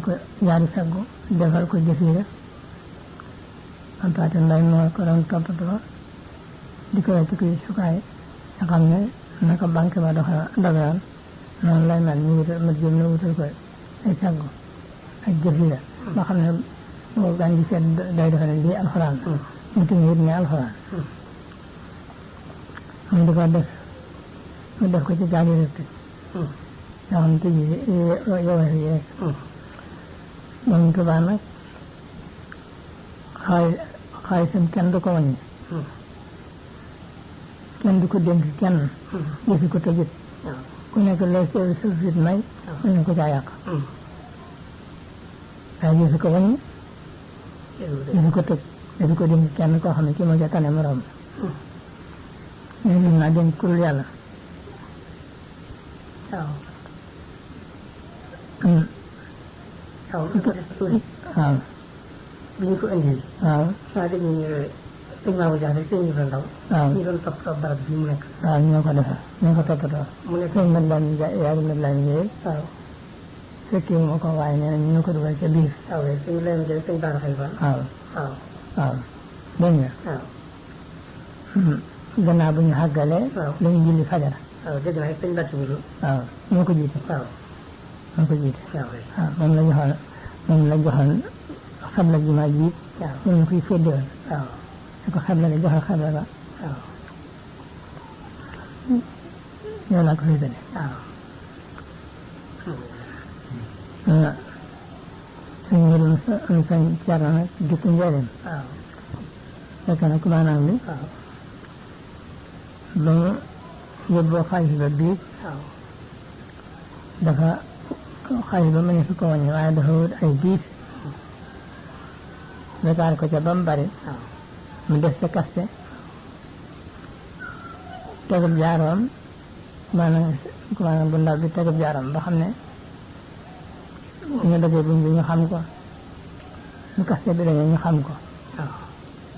B: ko jaari saggu defal ko jëfiira am paate mbay moo ko doon toppatoo di ko wecc ko sukaay nga xam ne naka banque ba dogewoon noonu lay mel ñu wutal mat jëm ne wutal ko ay saggu ak jëfiira ba xam ne boo gan gi seet day defe ne lii alxuraan mu tuñ it ne alxuraan mu di ko def mu def ko ci gaali rek yoo xam ne tëj yowe fi rek moom Tuubaa nag xaalisam kenn du ko wàññi kenn du ko dénk kenn yëfi ko tëjit ku nekk lay sa fit may mën na ko caa yàq waaye yëfi ko wàññi yëfi ko tëj yëfi ko dénk kenn koo xam ne kii moo ca tane morom ñu naa dénk kurul yàlla
A: waaw.
B: waaw
A: bi ñu ko indil.
B: waaw
A: saa dégg ñu sëñ Mamadou Diagne sëñ Ibrahima Ndaw.
B: waaw
A: ñu doon toppatoo barab bi mu nekk.
B: waaw ñoo ko defar ñoo ko toppatoo.
A: mu nekk
B: sëñ Mat Lamin yaari Mat Lamin yooyu.
A: waaw.
B: fekkee moo ko waaye nee nañ ñu ko dugal ca biir.
A: waaw sëñ Ibrahima Ndiaye sëñ Bara Xalifa.
B: waaw
A: waaw.
B: waaw dégg nga.
A: waaw.
B: gannaaw bu ñu xàggalee.
A: waaw
B: la ñu julli fajar.
A: waaw dégg naa sëñ Bàcc Budu.
B: waaw moo ko jiite.
A: waaw.
B: moo ko jiite.
A: waaw.
B: waaw moom la joxoon xabla jumaa ji.
A: waaw
B: moom ñu koy féddewoon.
A: waaw.
B: su ko xabla la joxal xabla ba.
A: waaw.
B: ñoo laa ko féetale.
A: waaw.
B: suñ mbirum sañ Ceerno nag dikk njëriñ.
A: waaw.
B: fekk na commandant bi.
A: waaw.
B: ba mu yóbboo xaalis ba biig
A: waaw.
B: dafa xaalis ba mu ne su ko wàññi waaye dafa wut ay biis bétaar ko ca ba mu bari
A: waaw.
B: mu def ca kaste tegub jaaroom maanaam bu ndaw bi tegub jaaroom ba xam ne ñu dajee buñ bi ñu xam ko su kaste bi dañee ñu xam ko
A: waaw.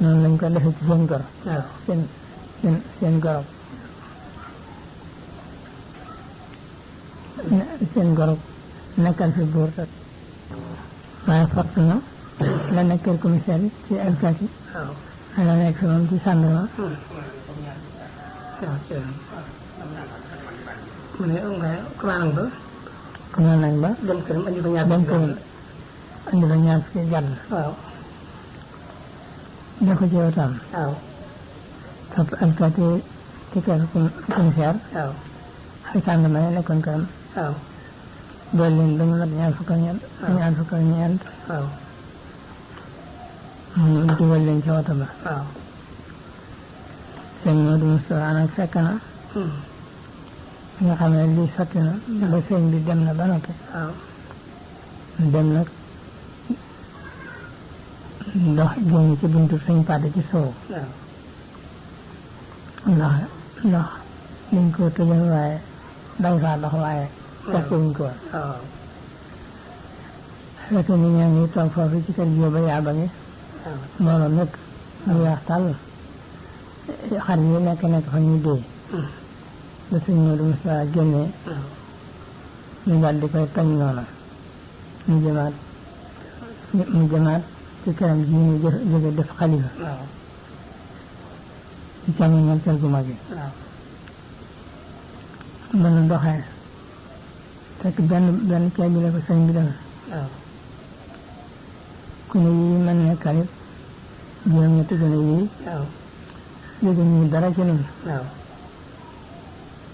B: noonu lañ ko defee ci seen goro
A: waaw.
B: seen goro seen goro nekkal fi buur rek waaye force na la nekkal commissaire bi ci alkaati
A: waaw.
B: la nekk fi moom ci gendarme
A: waaw. mu ne nga commandant ba
B: kon nañ ba
A: dem këram andi fa ñaar
B: dem këram andi fa ñaar fukki jàll
A: waaw
B: def ko ci wetam
A: waaw
B: topp alkaati ci kër commissaire
A: waaw
B: ay sàngama yi nekkoon këram
A: waaw
B: dool leen ba ñu mat ñaar fukk ak ñeent
A: waaw
B: mu dugal leen ci oto ba
A: waaw
B: sëñ Modou Moustapha nag fekk na nga xam ne lii sotti na ba sëñ bi dem na ba noppi
A: waaw
B: dem nag dox génn ci buntu sëñ Pade ci soow
A: waaw
B: ndax liñ ko tëjoon waaye dañ faa dox waaye fekk wuñ ko woon
A: waaw
B: fekk ni ñaa ngi toog foofu ci kër Jóoba yaaba gi mbooloo nekk ñu weex tàll xar yi nekk fa ñuy dee ba sëñ Modou Moustapha génnee ñu daal di koy tañ noona mu jëmaat ci këram ji ñu jóge def xalifa ci càmmoñal kër gu mag yi mën a doxee fekk benn ceeb bi la ko sëñ bi def ku ne yii mën ne kalit juróom-ñetti ku ne yii yëgu ñu dara ci noonu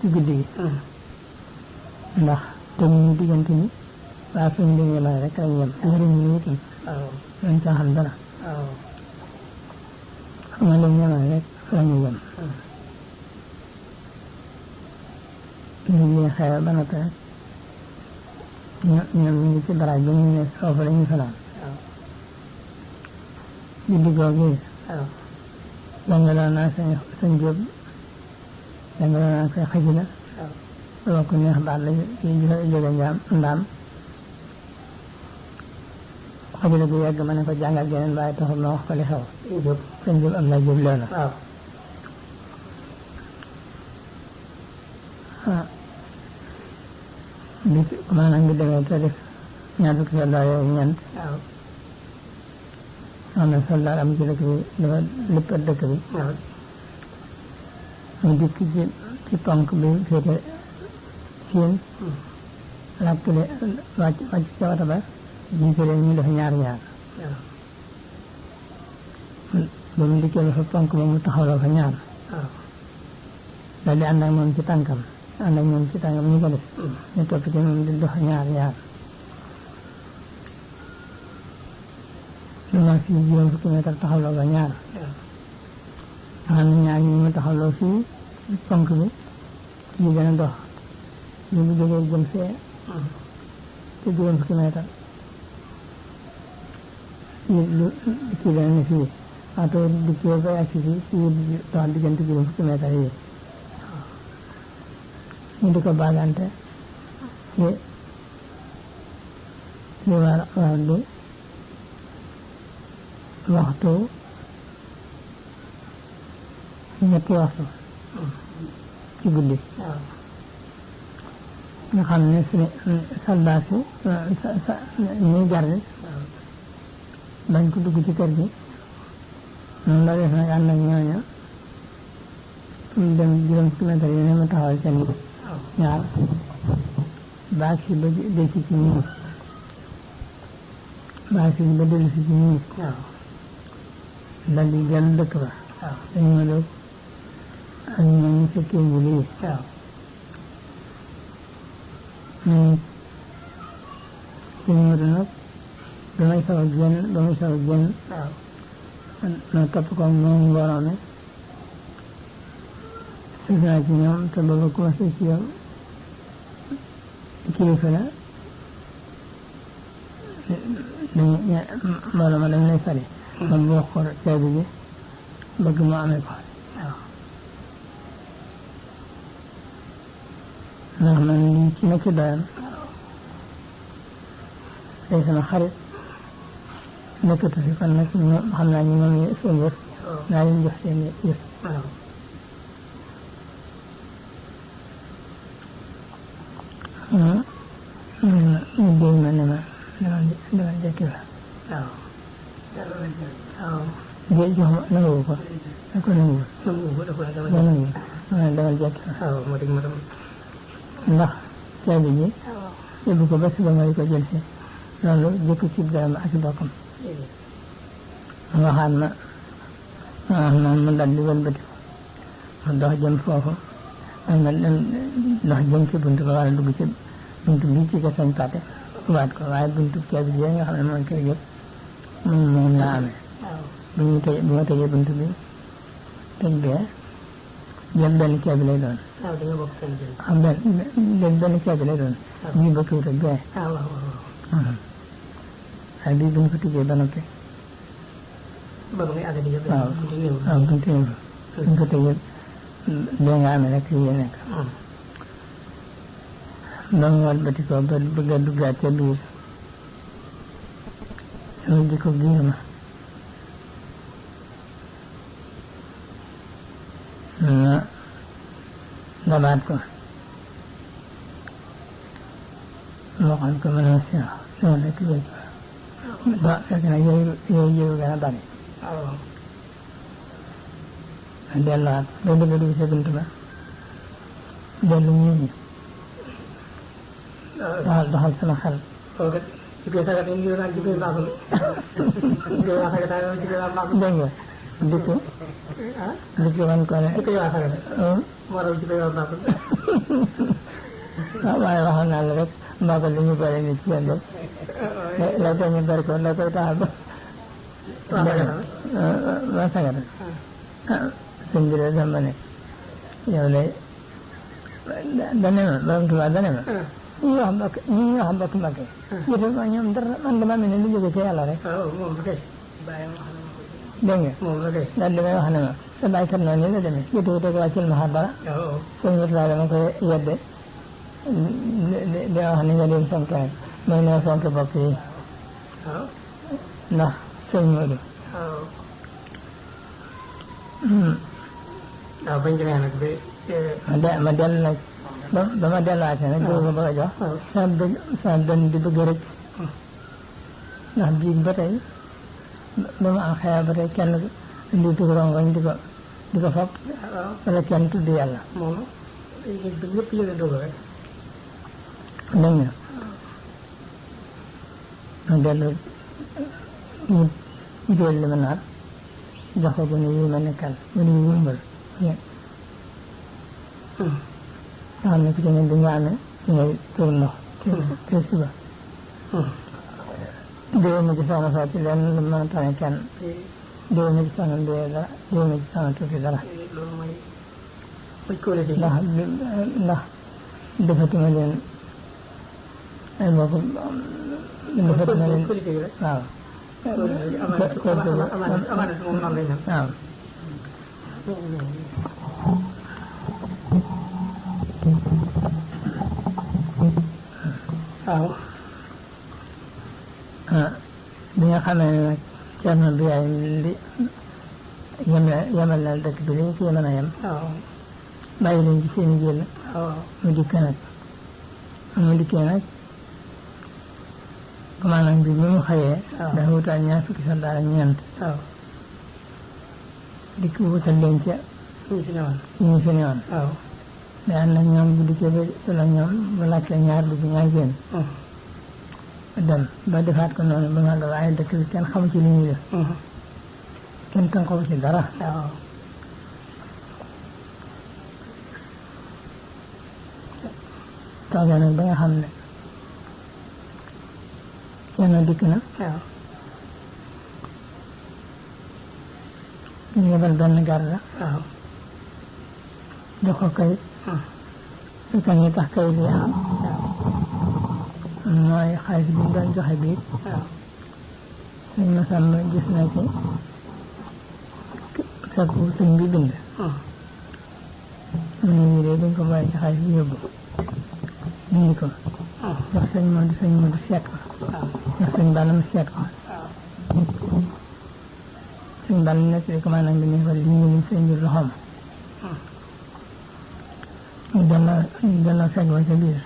B: ci guddi gi ndax te ñu diggante ni waa suñ bi ñu may rek lañ yem njëriñ ñu itam dañ caa xam dara xam nga lañ yemale rek la ñu yem ñu ngi xew ba noppi rek ñoom ñu ngi ci baraaj ba ñu ne foofu la ñu fanaan guddi googu jàngaloon naa sëñ Jóob jàngaloon naa koy xasida boo ko neex baat la jóge ndaam xasida bu yegg ma ne ko jàngal geneen waaye taxul ma wax ko li xew sëñ Jóob am na Jóob loolu bi maanaam bi demee te def ñaar fukki soldaar yooyu ñeent am na soldaar am ci dëkk bi dafa lépp dëkk bi mu dikk ci ponk bi féete Siin lakkle wàcc ca wata ba jiite leen ñu def ñaar ba mu dikkee ba fa ponk ba mu taxawloo fa ñaar daal di ànd ak moom ci tànkam ñu ko def ñu topp ci moom di dox ñaar lu ma fii juróom fukki mètre taxawloo ba ñaar nga xam ne ñaar ñi mu taxawloo fii ponk bi ñu gën a dox ñu bu jógee jëm fee ci juróom fukki mètre kii dana ne fii wato dikkee ba yàgg fii dox diggante juróom fukki mètre yi ñu di ko baagante ci war bi waxtu ñetti waxtu ci guddi nga xam ne soldat si ñuy garde bañ ko dugg ci kër gi noonu la def nag ànd ak ñooña dem juróom fukki mètre yi ne ma taxawal seen ñaar baag si ba delsi ci ñii baag si ba delsi ci ñii dal di dellu dëkk ba dañu ma doog ak ñooñu fekkee bu lii suñu moto nag damay saw a génn ma topp ko moom mbooloo mi sëf naa ci ñoom te booba commencé ci yow kilifa la mbooloo ma dañ lay fari man boo ko caabi bi bëgg mu amee ko ndax man lii ci nekk doyam day sama xarit nekkatu fi kon nag xam naa ñu moom seen yëf naa leen jox seen yëf ñu déy ma ne ma demal jekki la jox ma nangu ko da ko nangu demal jekki la ndax caabi ji yóbbu ko ba suba nga di ko jël si loolu jëkk ci dërëm ak bokkam waxaat ma mu dal di wëlbati ma dox jëm foofu ak nga dox jëm ci buntu ba war a dugg ci buntu bii ci ko sañ pate ubaat ko waaye buntu ceeb bi nga xam ne mooy kër yëpp moom laa amee bu ma tëjee buntu bi tëj bee jël benn ceeb bi lay doon benn ceeb bi lay doon ñii ba tuuti bee waaye bii bu ñu ko tijjee ba noppi waaw buntu néew bu ñu ko tëjee bee nga amee rek yi nekk ba mu walbati ko ba bëgg a duggaat ca biir sama jikko giir ma dabaat ko waxal ko mën a sama nekk jëj ba fekk na yooyu jëru gën a bari ma delluwaat ba bëgg a dugg ca bunt ba dellu ñii doxal sama xel dégg nga dikk wan ko ne waaye waxoon naa la rek mbaa ko li ñu boole ni ci yéen rek la ko ñu bari ko la koy taxal ba sagata sëñ bi de dama ne yow lay dane ma borom Tuubaa dane ma ñi wax mbokk Mbàkke jëte ko ñoom dara man dama mel ne lu jóge ci yàlla rek dégg nga daal di may wax ne ma sa bàyyi kat noonu ni la demee jëte ko wàccil ma xar dara sëñ bi laa dama koy yedde di wax ni nga leen fonk rek mooy noo fonk bokk yi ndax sëñ Moodu
A: waaw bañ demee nag
B: ma dellu nag ba ma delluwaatee nag dégg nga bëgg a jox sa dën di bëgg rek ndax biig ba tey ba ma am xeex ba tey kenn indi tuuti rongoñ di ko fab wala kenn tudd yàlla
A: moom ñëpp yëge dugg rek
B: dégg nga ma dellu ñu jël li ma naat jox ko gone yi ma nekkal gone yi wumbal nga xam ne ku ci ne di nga amee ci ngay tuur ndox te suba déwén ma ci soxna soo ci leen lu mën a tane kenn déwén ma ci soxna mbéyee dara déwén ma ci soxna tuuti dara ndax defatuma leen ay bokk defatuma leen waaw waaw
A: waaw
B: bi nga xamee ne nag Cerno Birahim li yemal na dëkk bi li ñu ci mën a yem bàyyi leen ci seen i jël mu dikk nag mu dikkee nag commandant bi mu xëyee dafa wutal ñaar fukki soldaar ak ñeent dikk wutal leen ca ñu fi newoon mais am na ñoom bu dikkee ba solo ñoom bu laajte ñaar dugg ñaar génn dem ba defaat ko noonu ba nga la waaye dëkk bi kenn xamu ci li ñuy def kenn tënkowu ci dara toogee nag ba nga xam ne kenn dikk na ñu yebal benn garde jox ko kayit su ko ñu tax kayit yi am mooy xaalis bi ñu doon joxe biir suñ ma sàmm gis na ci fekk suñ bi bind mu ne yii de duñ ko bàyyi ci xaalis bi yóbbu dindi ko jox sëñ Modou seet ko jox sëñ Balla mu seet ko sëñ Balla nekk di commandant bi ne ko lii ñu sëñ bi loxoom ñu delloo fekk ba ca biir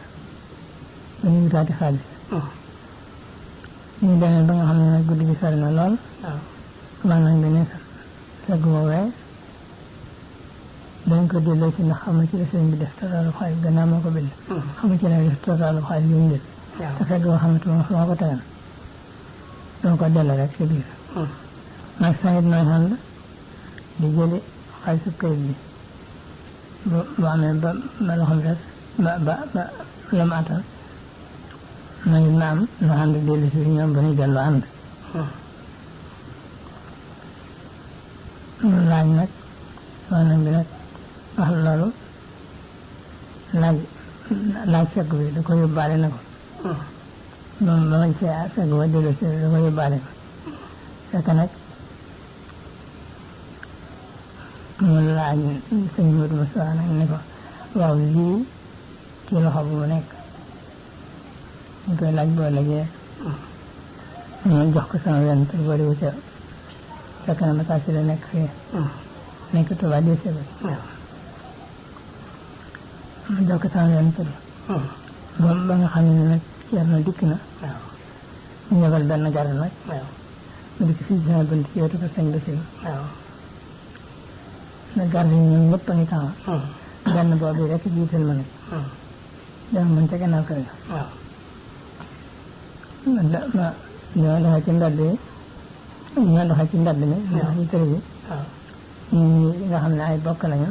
B: ba ñu wutaati xaalis ñu demee ba nga xam ne nag guddi gi sori na lool commandant bi nekk fekk woowee dañ ko delloo ci ndax xamu ci la sëñ bi def totaalu xaalis gannaaw moo ko bind xamu ci la def totaalu xaalis yu ñu def te fekk boo xamante moom fu ma ko tegal doo ko delloo rek si biir nag sañit nooy xam la di jëli xaalisu këyit bi bu amee ba loxoom des ba la mu attan nag ma am nu ànd dellu si ñoom ba ñu dellu ànd laaj nag wax nañ bi nag wax loolu laaj fekk bi da ko yóbbaale na ko moom ba mañ see fekk ba dellu si da ko yóbbaale ko fekk nag mu laaj sëñ Modou Moussa nag ne ko waaw lii ci loxo bu mu nekk ñu koy laaj boo lajee ñu jox ko sama wenn tur boo di wute fekk na mata si la nekk fii nekk Touba dese ba mu jox ko sama wenn tur ba nga xam ne nag Ceerno dikk na ñu yebal benn garde nag mu dikk fii sama bunt ci wetu ko sëñ Basiru na garde yi ñoom ñëpp a ngi taxaw benn boobu rek jiital ma nag dama mën ca gannaaw kër ma ñoo doxee ci mbedd yi ñoo doxee ci mbedd mi dox ci kër gi ñi nga xam ne ay bokk lañu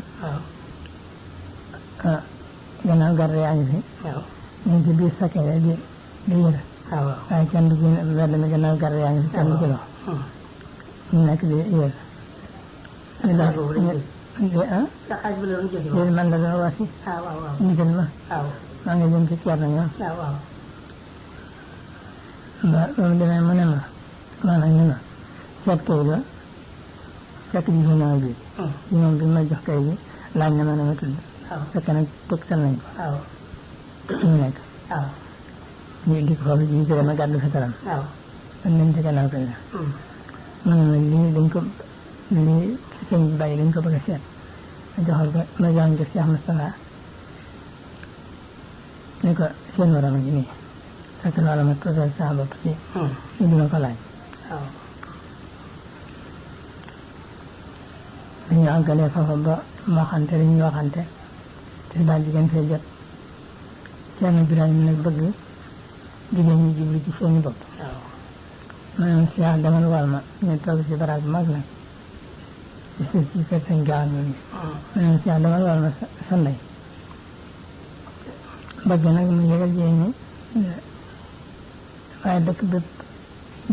B: gannaaw garde yaa ngi fi ñu ngi ci biir sakkee di yër waaye kenn du ci mbedd mi gannaaw garde yaa ngi fi kenn du ci dox ñu nekk di yër yéen man la doon wax si ndigal ma maa ngi jëm ci Ceerno ñoom ba loolu demee mu ne ma maanaam ñu ma seet kay ba fekk ji fi ñëw bi ci moom bi ma jox kay bi laaj na ma ne ma tudd fekk nag tegtal nañ ko ñu nekk ñu indi ko foofu ñu jóge ma gàddu fetalam man nañ ci gannaaw kay la mu ne ma lii dañ ko lii sëñ bi bàyyi dañ ko bëgg a seet ma joxal ko ma jox ko Cheikh Moustapha ne ko seen waroon a ngi nii fekk loolu ma posé saa bopp si ñu dina ko laaj dañu àggalee foofu ba waxante li ñu waxante te daal jigéen fee jot Ceerno Birahim nag bëgg jigéen ñi jublu ci seeni bopp maanaam Cheikh demal wal ma ñu toog si baraag bu mag nag ci suuf si kër sëñ gaaw ñooñu maanaam Cheikh demal wal ma sa ndey bëgg nag mu yëgal jigéen ñi waaye dëkk bépp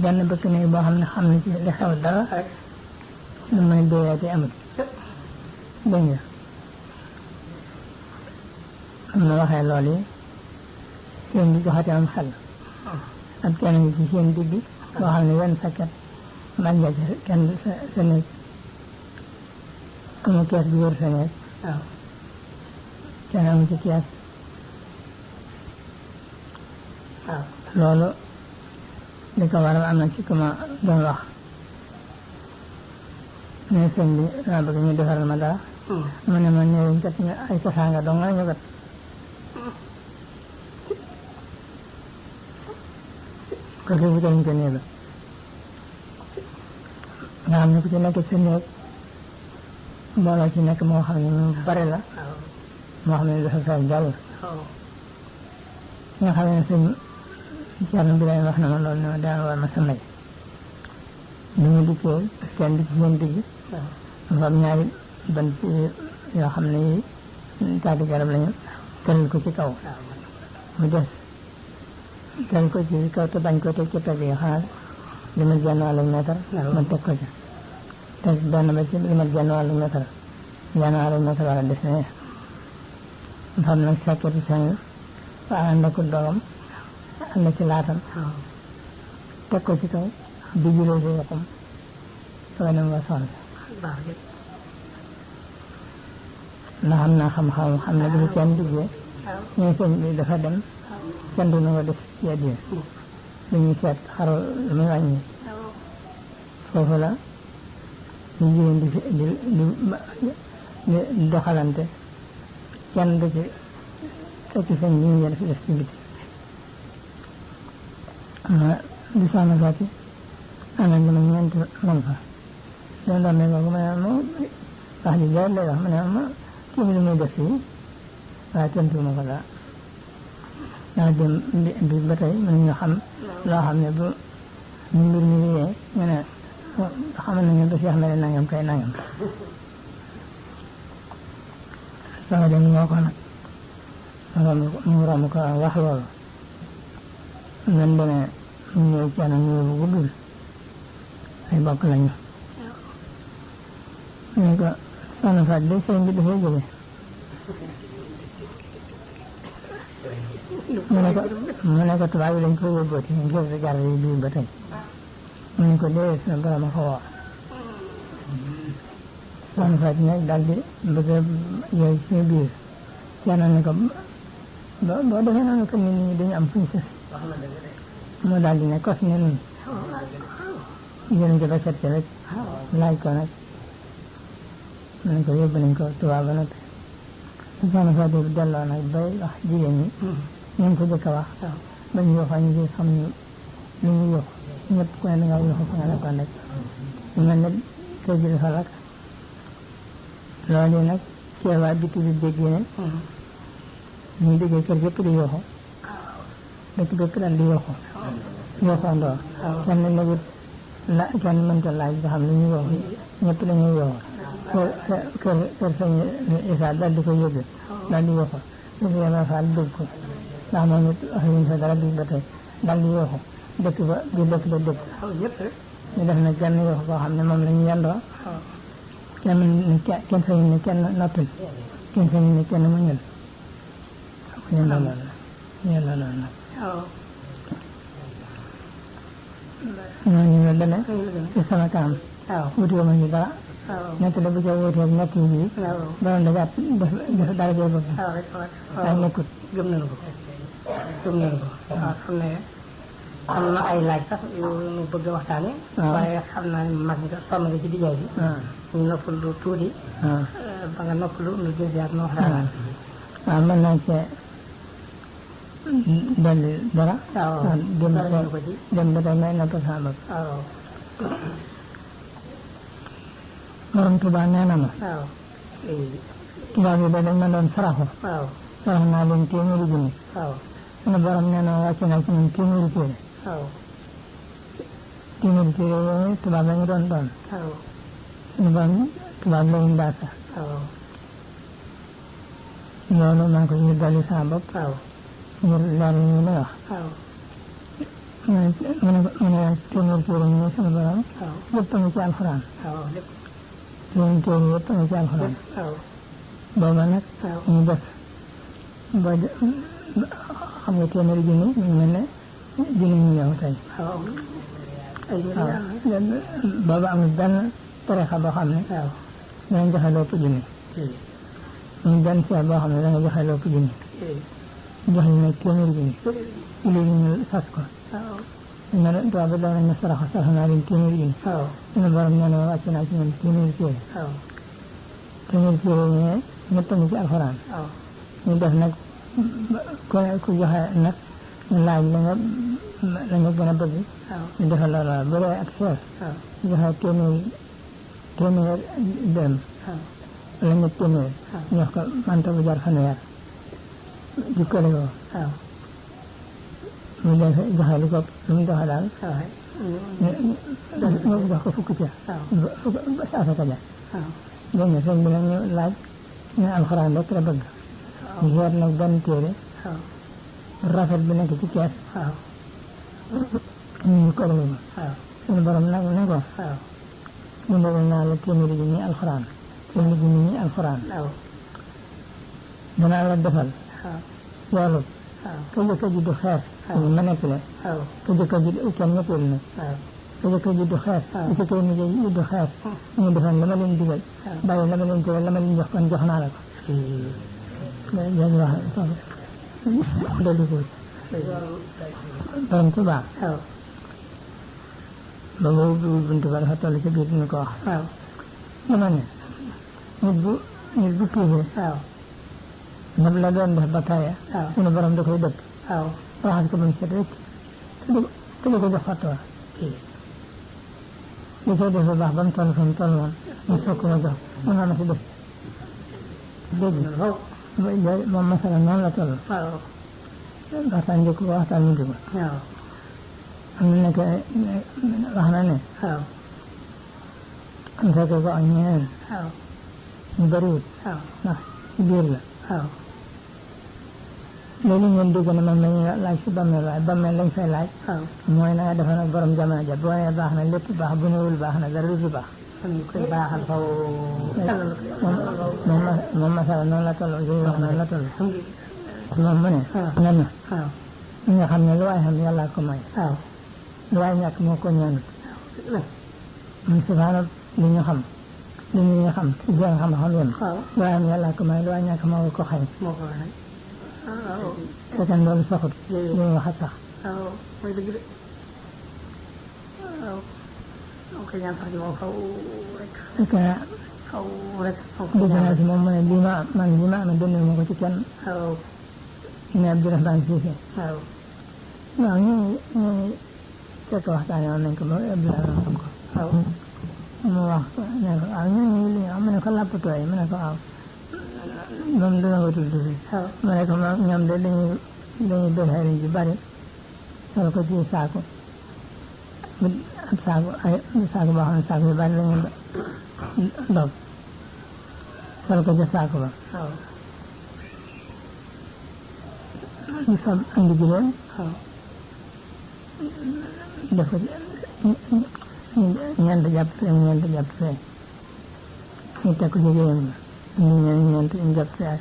B: benn bëkk néeg boo xam ne xam ne ci li xew dara lu may déyaati amul dégg nga am na waxee loolu yi seen bi joxate am xel ak kenn ngi ci seen digg boo xam ne wenn sakket man nga ci kenn sa néeg amu kees bi wër sa néeg kenn amu ci kees loolu li ko waral am na ci ku ma doon wax ne sëñ bi dama bëgg ñu defaral ma dara mu ne ma ñëwuñ kat ay sasaanga dong nga ñu kat ko fi wutañ ko néeg la nga xam ne ku ci nekk sa néeg mbooloo ci nekk moo xam ne mu bari la moo xam ne dafa fees jàll nga xam ne sëñ Ceerno Birahim wax na ma loolu ne ma daan war ma sa may bi ñu dikkee kenn di ci seen digg dafa am ñaari bant yoo xam ne yi taati garab lañu tëral ko ci kaw mu des tëral ko ci kaw te bañ ko teg ci pegg yi xanaa li ma genn wàllu mètre ma teg ko ci te benn ba ci li ma genn wàllu mètre wala des ne xam nag sakketi sang waa ànd ak doomam ànd ci laatam teg ko ci kaw di julee si boppam soo dem nga sonn ndax am naa xam-xam xam ne dafa kenn duggee ñooy sëñ bi dafa dem kenn du na ko def ci addiya dañuy seet xaru lu muy wàññi foofu la ñu jigéen di doxalante kenn du ci fekk sëñ bi ñu def ci biti di soxna Fatou ana ñu ma ñeenti man fa loolu daal ne ko ma ne ma wax ji leer lay wax ma ne ma kii bi lu muy def fii waaye tontu ma ko daal ndax dem bi ba tey mën ñu xam loo xam ne bu mbir mi yee ñu ne xamal nañu ba Cheikh mel nangam kay nangam soo dem moo ko nag mu romb ko wax loolu nan demee ñu ñëw ci anam ñëw bu guddul ay bokk lañu ñu ko soxna Fatou de sëñ bi dafay jóge mu ne ko tubaab yi dañ ko yóbbooti ngir jar yi bii ba tey mu ne ko dee sa borom a ko woo soxna Fatou nag daal di bëgg a yooyu ci biir Ceerno ne ko boo defee noonu ko nit ñi dañu am fuñ sës mu daal di ne kos ne nun yéen ba set ci rek laaj ko nag mu ne ko yóbbu nañ ko tubaab ba noppi soxna Fatou delloo nag bay wax jigéen ñi ñu ngi ko jëkk a wax bañ yoxoo ñu ngi xam ñu lu ñu yox ñëpp ku ne da nga yoxu fa nga nekkoon rek ñu mel ne kër gi dafa lakk loolu nag ceebaa bi tudd dégg ne ñu déggee kër yëpp di yoxu dëkk bépp daal di yoxu yoxoo ndoor kenn newut kenn mënta laaj ba xam lu ñu yoxu ñëpp dañuy yoxu kër sëñ Isaa daal di ko yóbbu daal di yoxu dëkk Yàlla Faal dégg ko ndax moom it waxuñu fa dara bi ba tey daal di yoxu dëkk ba di dëkk ba dëkk ñu def na kenn yoxu koo xam ne moom la ñu yendoo kenn sañu ne kenn noppil kenn sañu ne kenn muñul yendoo loolu nag ñooñu la demee ci sama kanam wuti ma ñu dara nekk da bu ca wuteeg nekk yi bii doon da jàpp def dara jëy bopp waaye nekkut
A: gëm nañu ko waaw xam ne am na ay laaj sax yu ñu bëgg a waxtaane waaye xam naa ne mag nga sonn nga ci dijaay bi ñu noppalu tuuti ba nga noppalu nu jësiwaat nu waxtaan
B: waaw mën naa cee dolli dara dem ba tey may noppal sama bopp borom Tuubaa nee na ma tubaab yi da dañ ma doon saraxu sarax naa leen téeméeri junni sunu borom nee na wàcc naa ci ñun téeméeri téere yooyu tubaab la ñu doon sunu borom tubaab la ñu daasa loolu maa ngi ko ñu dolli sama bopp ngir leer yi ñu lay wax mu ne téeméeri téere ñu sunu borom lépp a ngi ci alxuraan téeméeri téere yëpp a ngi ci alxuraan booba nag ñu def ba xam nga téeméeri junni ñu mel ne junni ñu ñëw tey booba amul benn tarixa boo xam ne danañ joxe lépp junni ñu benn seet boo xam ne danga joxe lépp junni jox ñu nag téeméeri junni léegi ñu sas ko ñu ne tubaab bi doon nañ sarax naa leen téeméeri junni suñu borom nee na wàcc naa ci ñoom téeméeri téere ñu ñëpp a ngi ci alxuraan ñu def nag ku joxe nag ñu laaj la nga gën a bëgg ñu defal la lool bu dee ak seer joxe téeméer dërëm wala ñett téeméer ñu wax ko manta bu jar fanweer jukkale ko mu def joxe lu ko lu mu joxe daal ñu jox ko fukk ca asaka ja dégg nga sëñ bi nag ñu laaj ñu alxuraan rek la bëgg ñu seet nag benn téere rafet bi nekk ci kees ñu ko déglu suñu borom nag ne ko bindal naa la téeméeri junni alxuraan téeméeri junni alxuraan danaa la defal loolu ka jëkk a juddu xees ma nekk le ka jëkk a juddu kenn ñëppul nag ka jëkk a juddu xees bi ci kay mujj juddu xees ñu defal la ma leen digal bàyyi la ma leen digal la ma leen jox kon jox naa la ko loolu wax dolli ko borom Tuubaa ba nga ubbi buntu ba dafa toll ci biir ñu ko wax dama ne nit bu tuubee ndab la doon def ba taya sunu borom da koy dëpp waxal ko ba mu set rek te du ko jox fatwa li koy def bu baax ba mu toll fa mu toll woon mu soog ko jox mu nga ma si def dégg moom masala noonu la toll waxtaan njëkk ba waxtaan mujj ba
A: waaw
B: am na nekk wax na ne
A: waaw
B: am fekk ko ak ñeneen
A: waaw
B: ñu bëriwut
A: waaw
B: ndax ci biir la
A: waaw
B: loolu ngeen dégg ne moom lañuy laaj si bammeel waaye bammeel lañ fay laaj
A: waaw
B: mooy na nga defa nag borom jamono ja boo nee baax na lépp baax bu newul baax na dara du baax
A: kon koy baaxal faw
B: moom masala noonu la toll yooyu wax noonu la toll moom mu ne
A: waaw
B: nen na
A: waaw
B: ñi nga xam ne lu waay xam yàlla ko may
A: waaw
B: lu waay ñàkk moo ko ñaanut muy safaanab li ñu xam li ñu xam ci seen xam-xam yem
A: waaw
B: lu waay xam yàlla ko may lu waay ñàkk moo ko xañ
A: moo ko waxee waaw
B: fekkan loolu saxut li ñu wax a sax
A: waaw mooy dëgg de waaw moo koy ñaan sax ji moom faw rek
B: fekk na
A: faw rek
B: dégg naa si moom mu ne lii ma amee donnee ma ko ci kenn
A: waaw
B: ñu ne Abdourahmane Cissé
A: waaw
B: waaw ñu fekk waxtaane woon nañ ko ba Abdourahmane xam ko
A: waaw
B: mu wax ne ko waaw ñooñu li ñu am mu ne ko lappatoo yi mu ne ko waaw moom dina ko tudd fi
A: waaw
B: mu ne ko ñoom de dañuy def xëriñ yu bari sol ko ci saako ab saako boo xam ne saako yu bari lañuy dog sol ko ci saako ba
A: waaw
B: ñu fab andi gileem
A: waaw
B: def ko ñeent jàpp fee ñu teg ko ci gileem ba ñeent ñu jàpp fee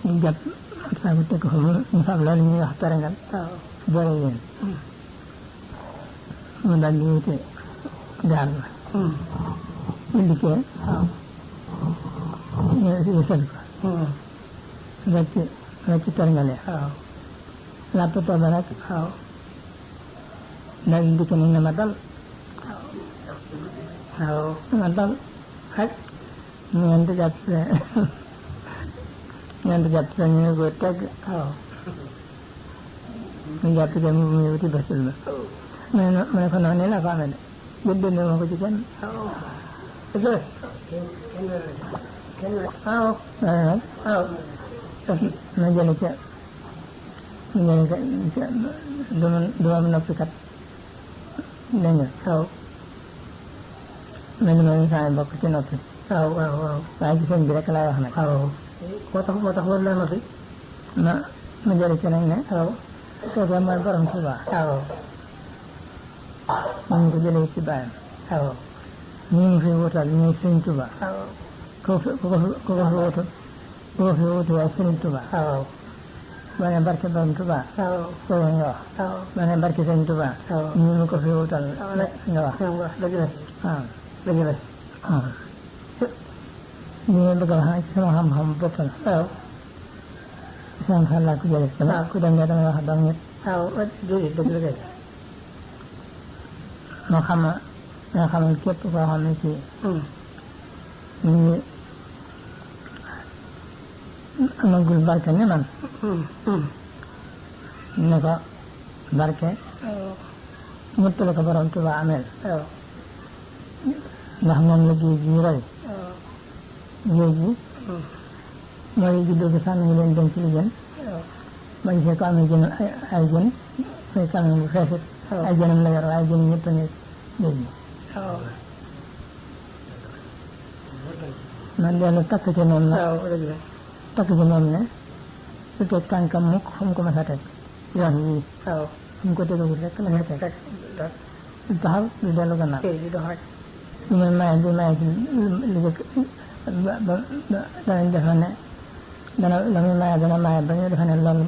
B: ñu jàpp ab saako teg ko fa ñu fab loolu ñuy wax perengal
A: waaw
B: boole leen mu daal di wute gaal ba ñu dikkee
A: waaw
B: ñu sel ko rek ci terngale
A: waaw
B: lappatoo ba nag
A: waaw
B: daal di dikk nañ ne ma dal
A: waaw
B: ma dal rek ñeent jàpp fee ñu ne ko teg
A: waaw
B: ñu jàpp te mu wuti basul ba ma ne ko noonu nii la ko amee de jëndee ma ko ci kenn
A: waaw
B: waaye nag
A: waaw
B: ma jële ca du ma noppi kat dégg nga
A: waaw
B: ma ne saa bokk ci noppi
A: waaw waaw waaw
B: waaye ci sëñ bi rek laay wax nag
A: waaw moo tax war naa noppi
B: ma jële ci nag ne
A: waaw
B: kooku mooy borom Tuubaa
A: waaw
B: ñu ngi ko jëlee ci bàyyam
A: waaw
B: ñu ngi fi wutal ñuy sëñ Tuubaa
A: waaw
B: ku ko fi wutu waaye sëñ Tuubaa
A: waaw
B: boo ne barke borom Tuubaa
A: waaw
B: kooku nga wax
A: waaw
B: boo ne barke sëñ Tuubaa
A: waaw
B: ñu ngi ko fi wutal nga wax
A: dëgg la
B: waaw
A: dëgg la
B: waaw li nga bëgg a wax ci sama xam-xam bopp la
A: waaw
B: sama xel laa ko jëlee dama ku dem ne damay wax dong ñett
A: waaw dëgg la kay
B: moo xamal képp koo xam ne ci ñu ngi amagul barke ni man ne ko barke ñëpp la ko borom Tuubaa ameel ndax moom la géej gi roy géej gi mooy juddoo bi sax nañu leen denc li jën ba gisee ko amee jën ay jën fay kanam bu feesit ay jënam la yor waaye jën ñëpp ne géej gi man dellu takk ci moom na takk ci moom ne su teg tànkam mukk fu mu ko mas a teg yoon yii fu mu ko tegagul rek la nga teg du taxaw du dellu gannaaw du may maye ci li jëkk danañ defe ne la muy maye dana maye ba ñu defe ne loolu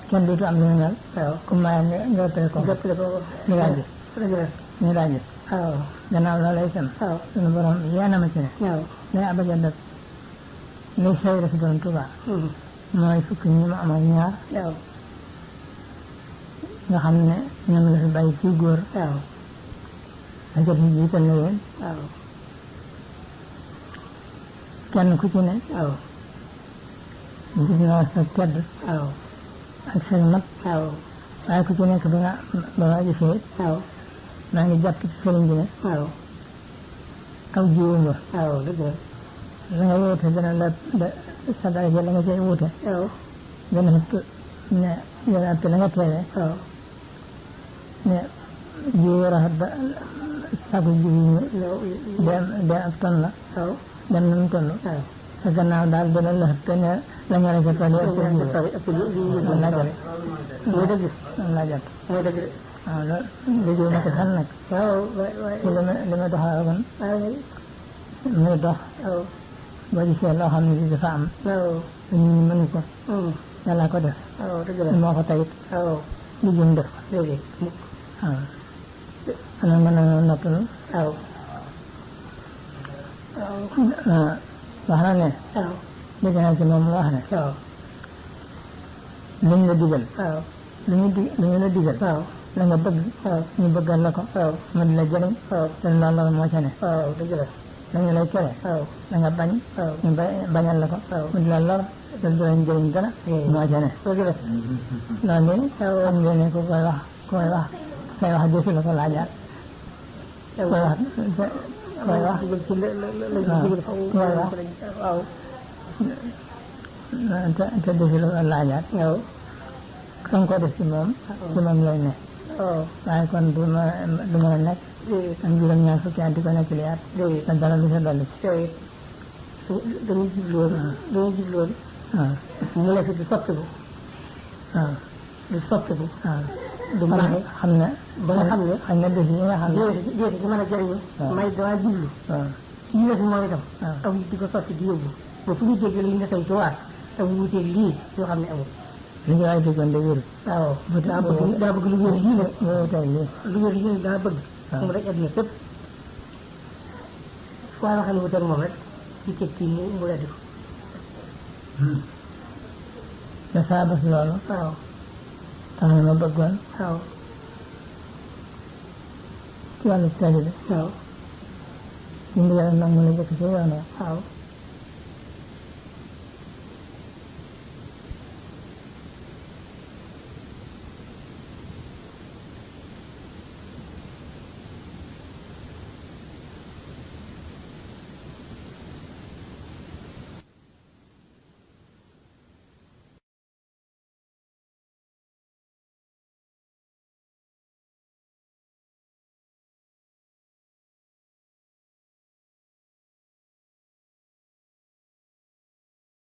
B: kenn dootu am lu ñu mel ku maye nga ëppale ko ñu daa gis ñu daa gis gannaaw loolu itam suñu borom yéena ma ci ne day abaja def li xëy rek doon Tuubaa mooy fukki ñi ma amal ñaar nga xam ne ñoom la fi bàyyi ci góor a jot yi jiital na yéen kenn ku ci ne gis naa sa tedd ak sa mat waaye ku ci nekk ba nga gisee maa ngi jàpp ci sëriñ bi ne aw jiwu nga la nga wóote dana la sa daraja la nga cay wóote dana ne yonent la nga teewee ne jiw raxat ba sagu jiw ñu dem ab ton la dem na mu toll sa gannaaw daal dina la te ne la ñore ca tool yi ëpp jiw man laa jot mooy dëgg man laa jot mooy dëgg waaw loolu liggéey na ko xel nag ci li ma doxal kon muy dox boo gisee loo xam ne si dafa am te ñu mënu ko yàlla ko def moo ko tayit li jëm def waaw xanaa mën na noppalu wax na ne dégg naa ci moom wax ne luñ la digal lu ñu la digal la nga bëgg ñu bëggal la ko mu di la jëriñ te loolu moo ca ne la ñu lay tere la nga bañ ñu bañal la ko mu di la lor te du leen jëriñ dara moo ca ne loolu xam ngeen ne ku koy wax say wax defu la ko laajaat koy wax te defu la ko laajaat kan ko def ci moom lay ne waaye kon du ma a nekk ak juróom-ñaar fukki at di ko nekk liyaat te dara du sa dolli dañuy jubloon mu la fi du sottiku du baax xam ne ba nga xam ne xañ na def yi nga xam ne jeexi ci mën a jëriñu may dama jublu ci ñu def moom itam aw di ko sotti di yóbbu ba fu ñu dégg li nga tey ci waar te mu wuteeg lii yoo xam ne amul li ñu waay déggoon de wér daa bëgg lu wér lii nag tey lii lu wér lii daa bëgg mu daj adduna sépp fu waay waxee ne wuteeg moom rek ci teg ci mu reddi ko te saa bés loolu tax na ma bëggoon ci wàllu tali bi ci ndigal nag mu la jëkk ci yoon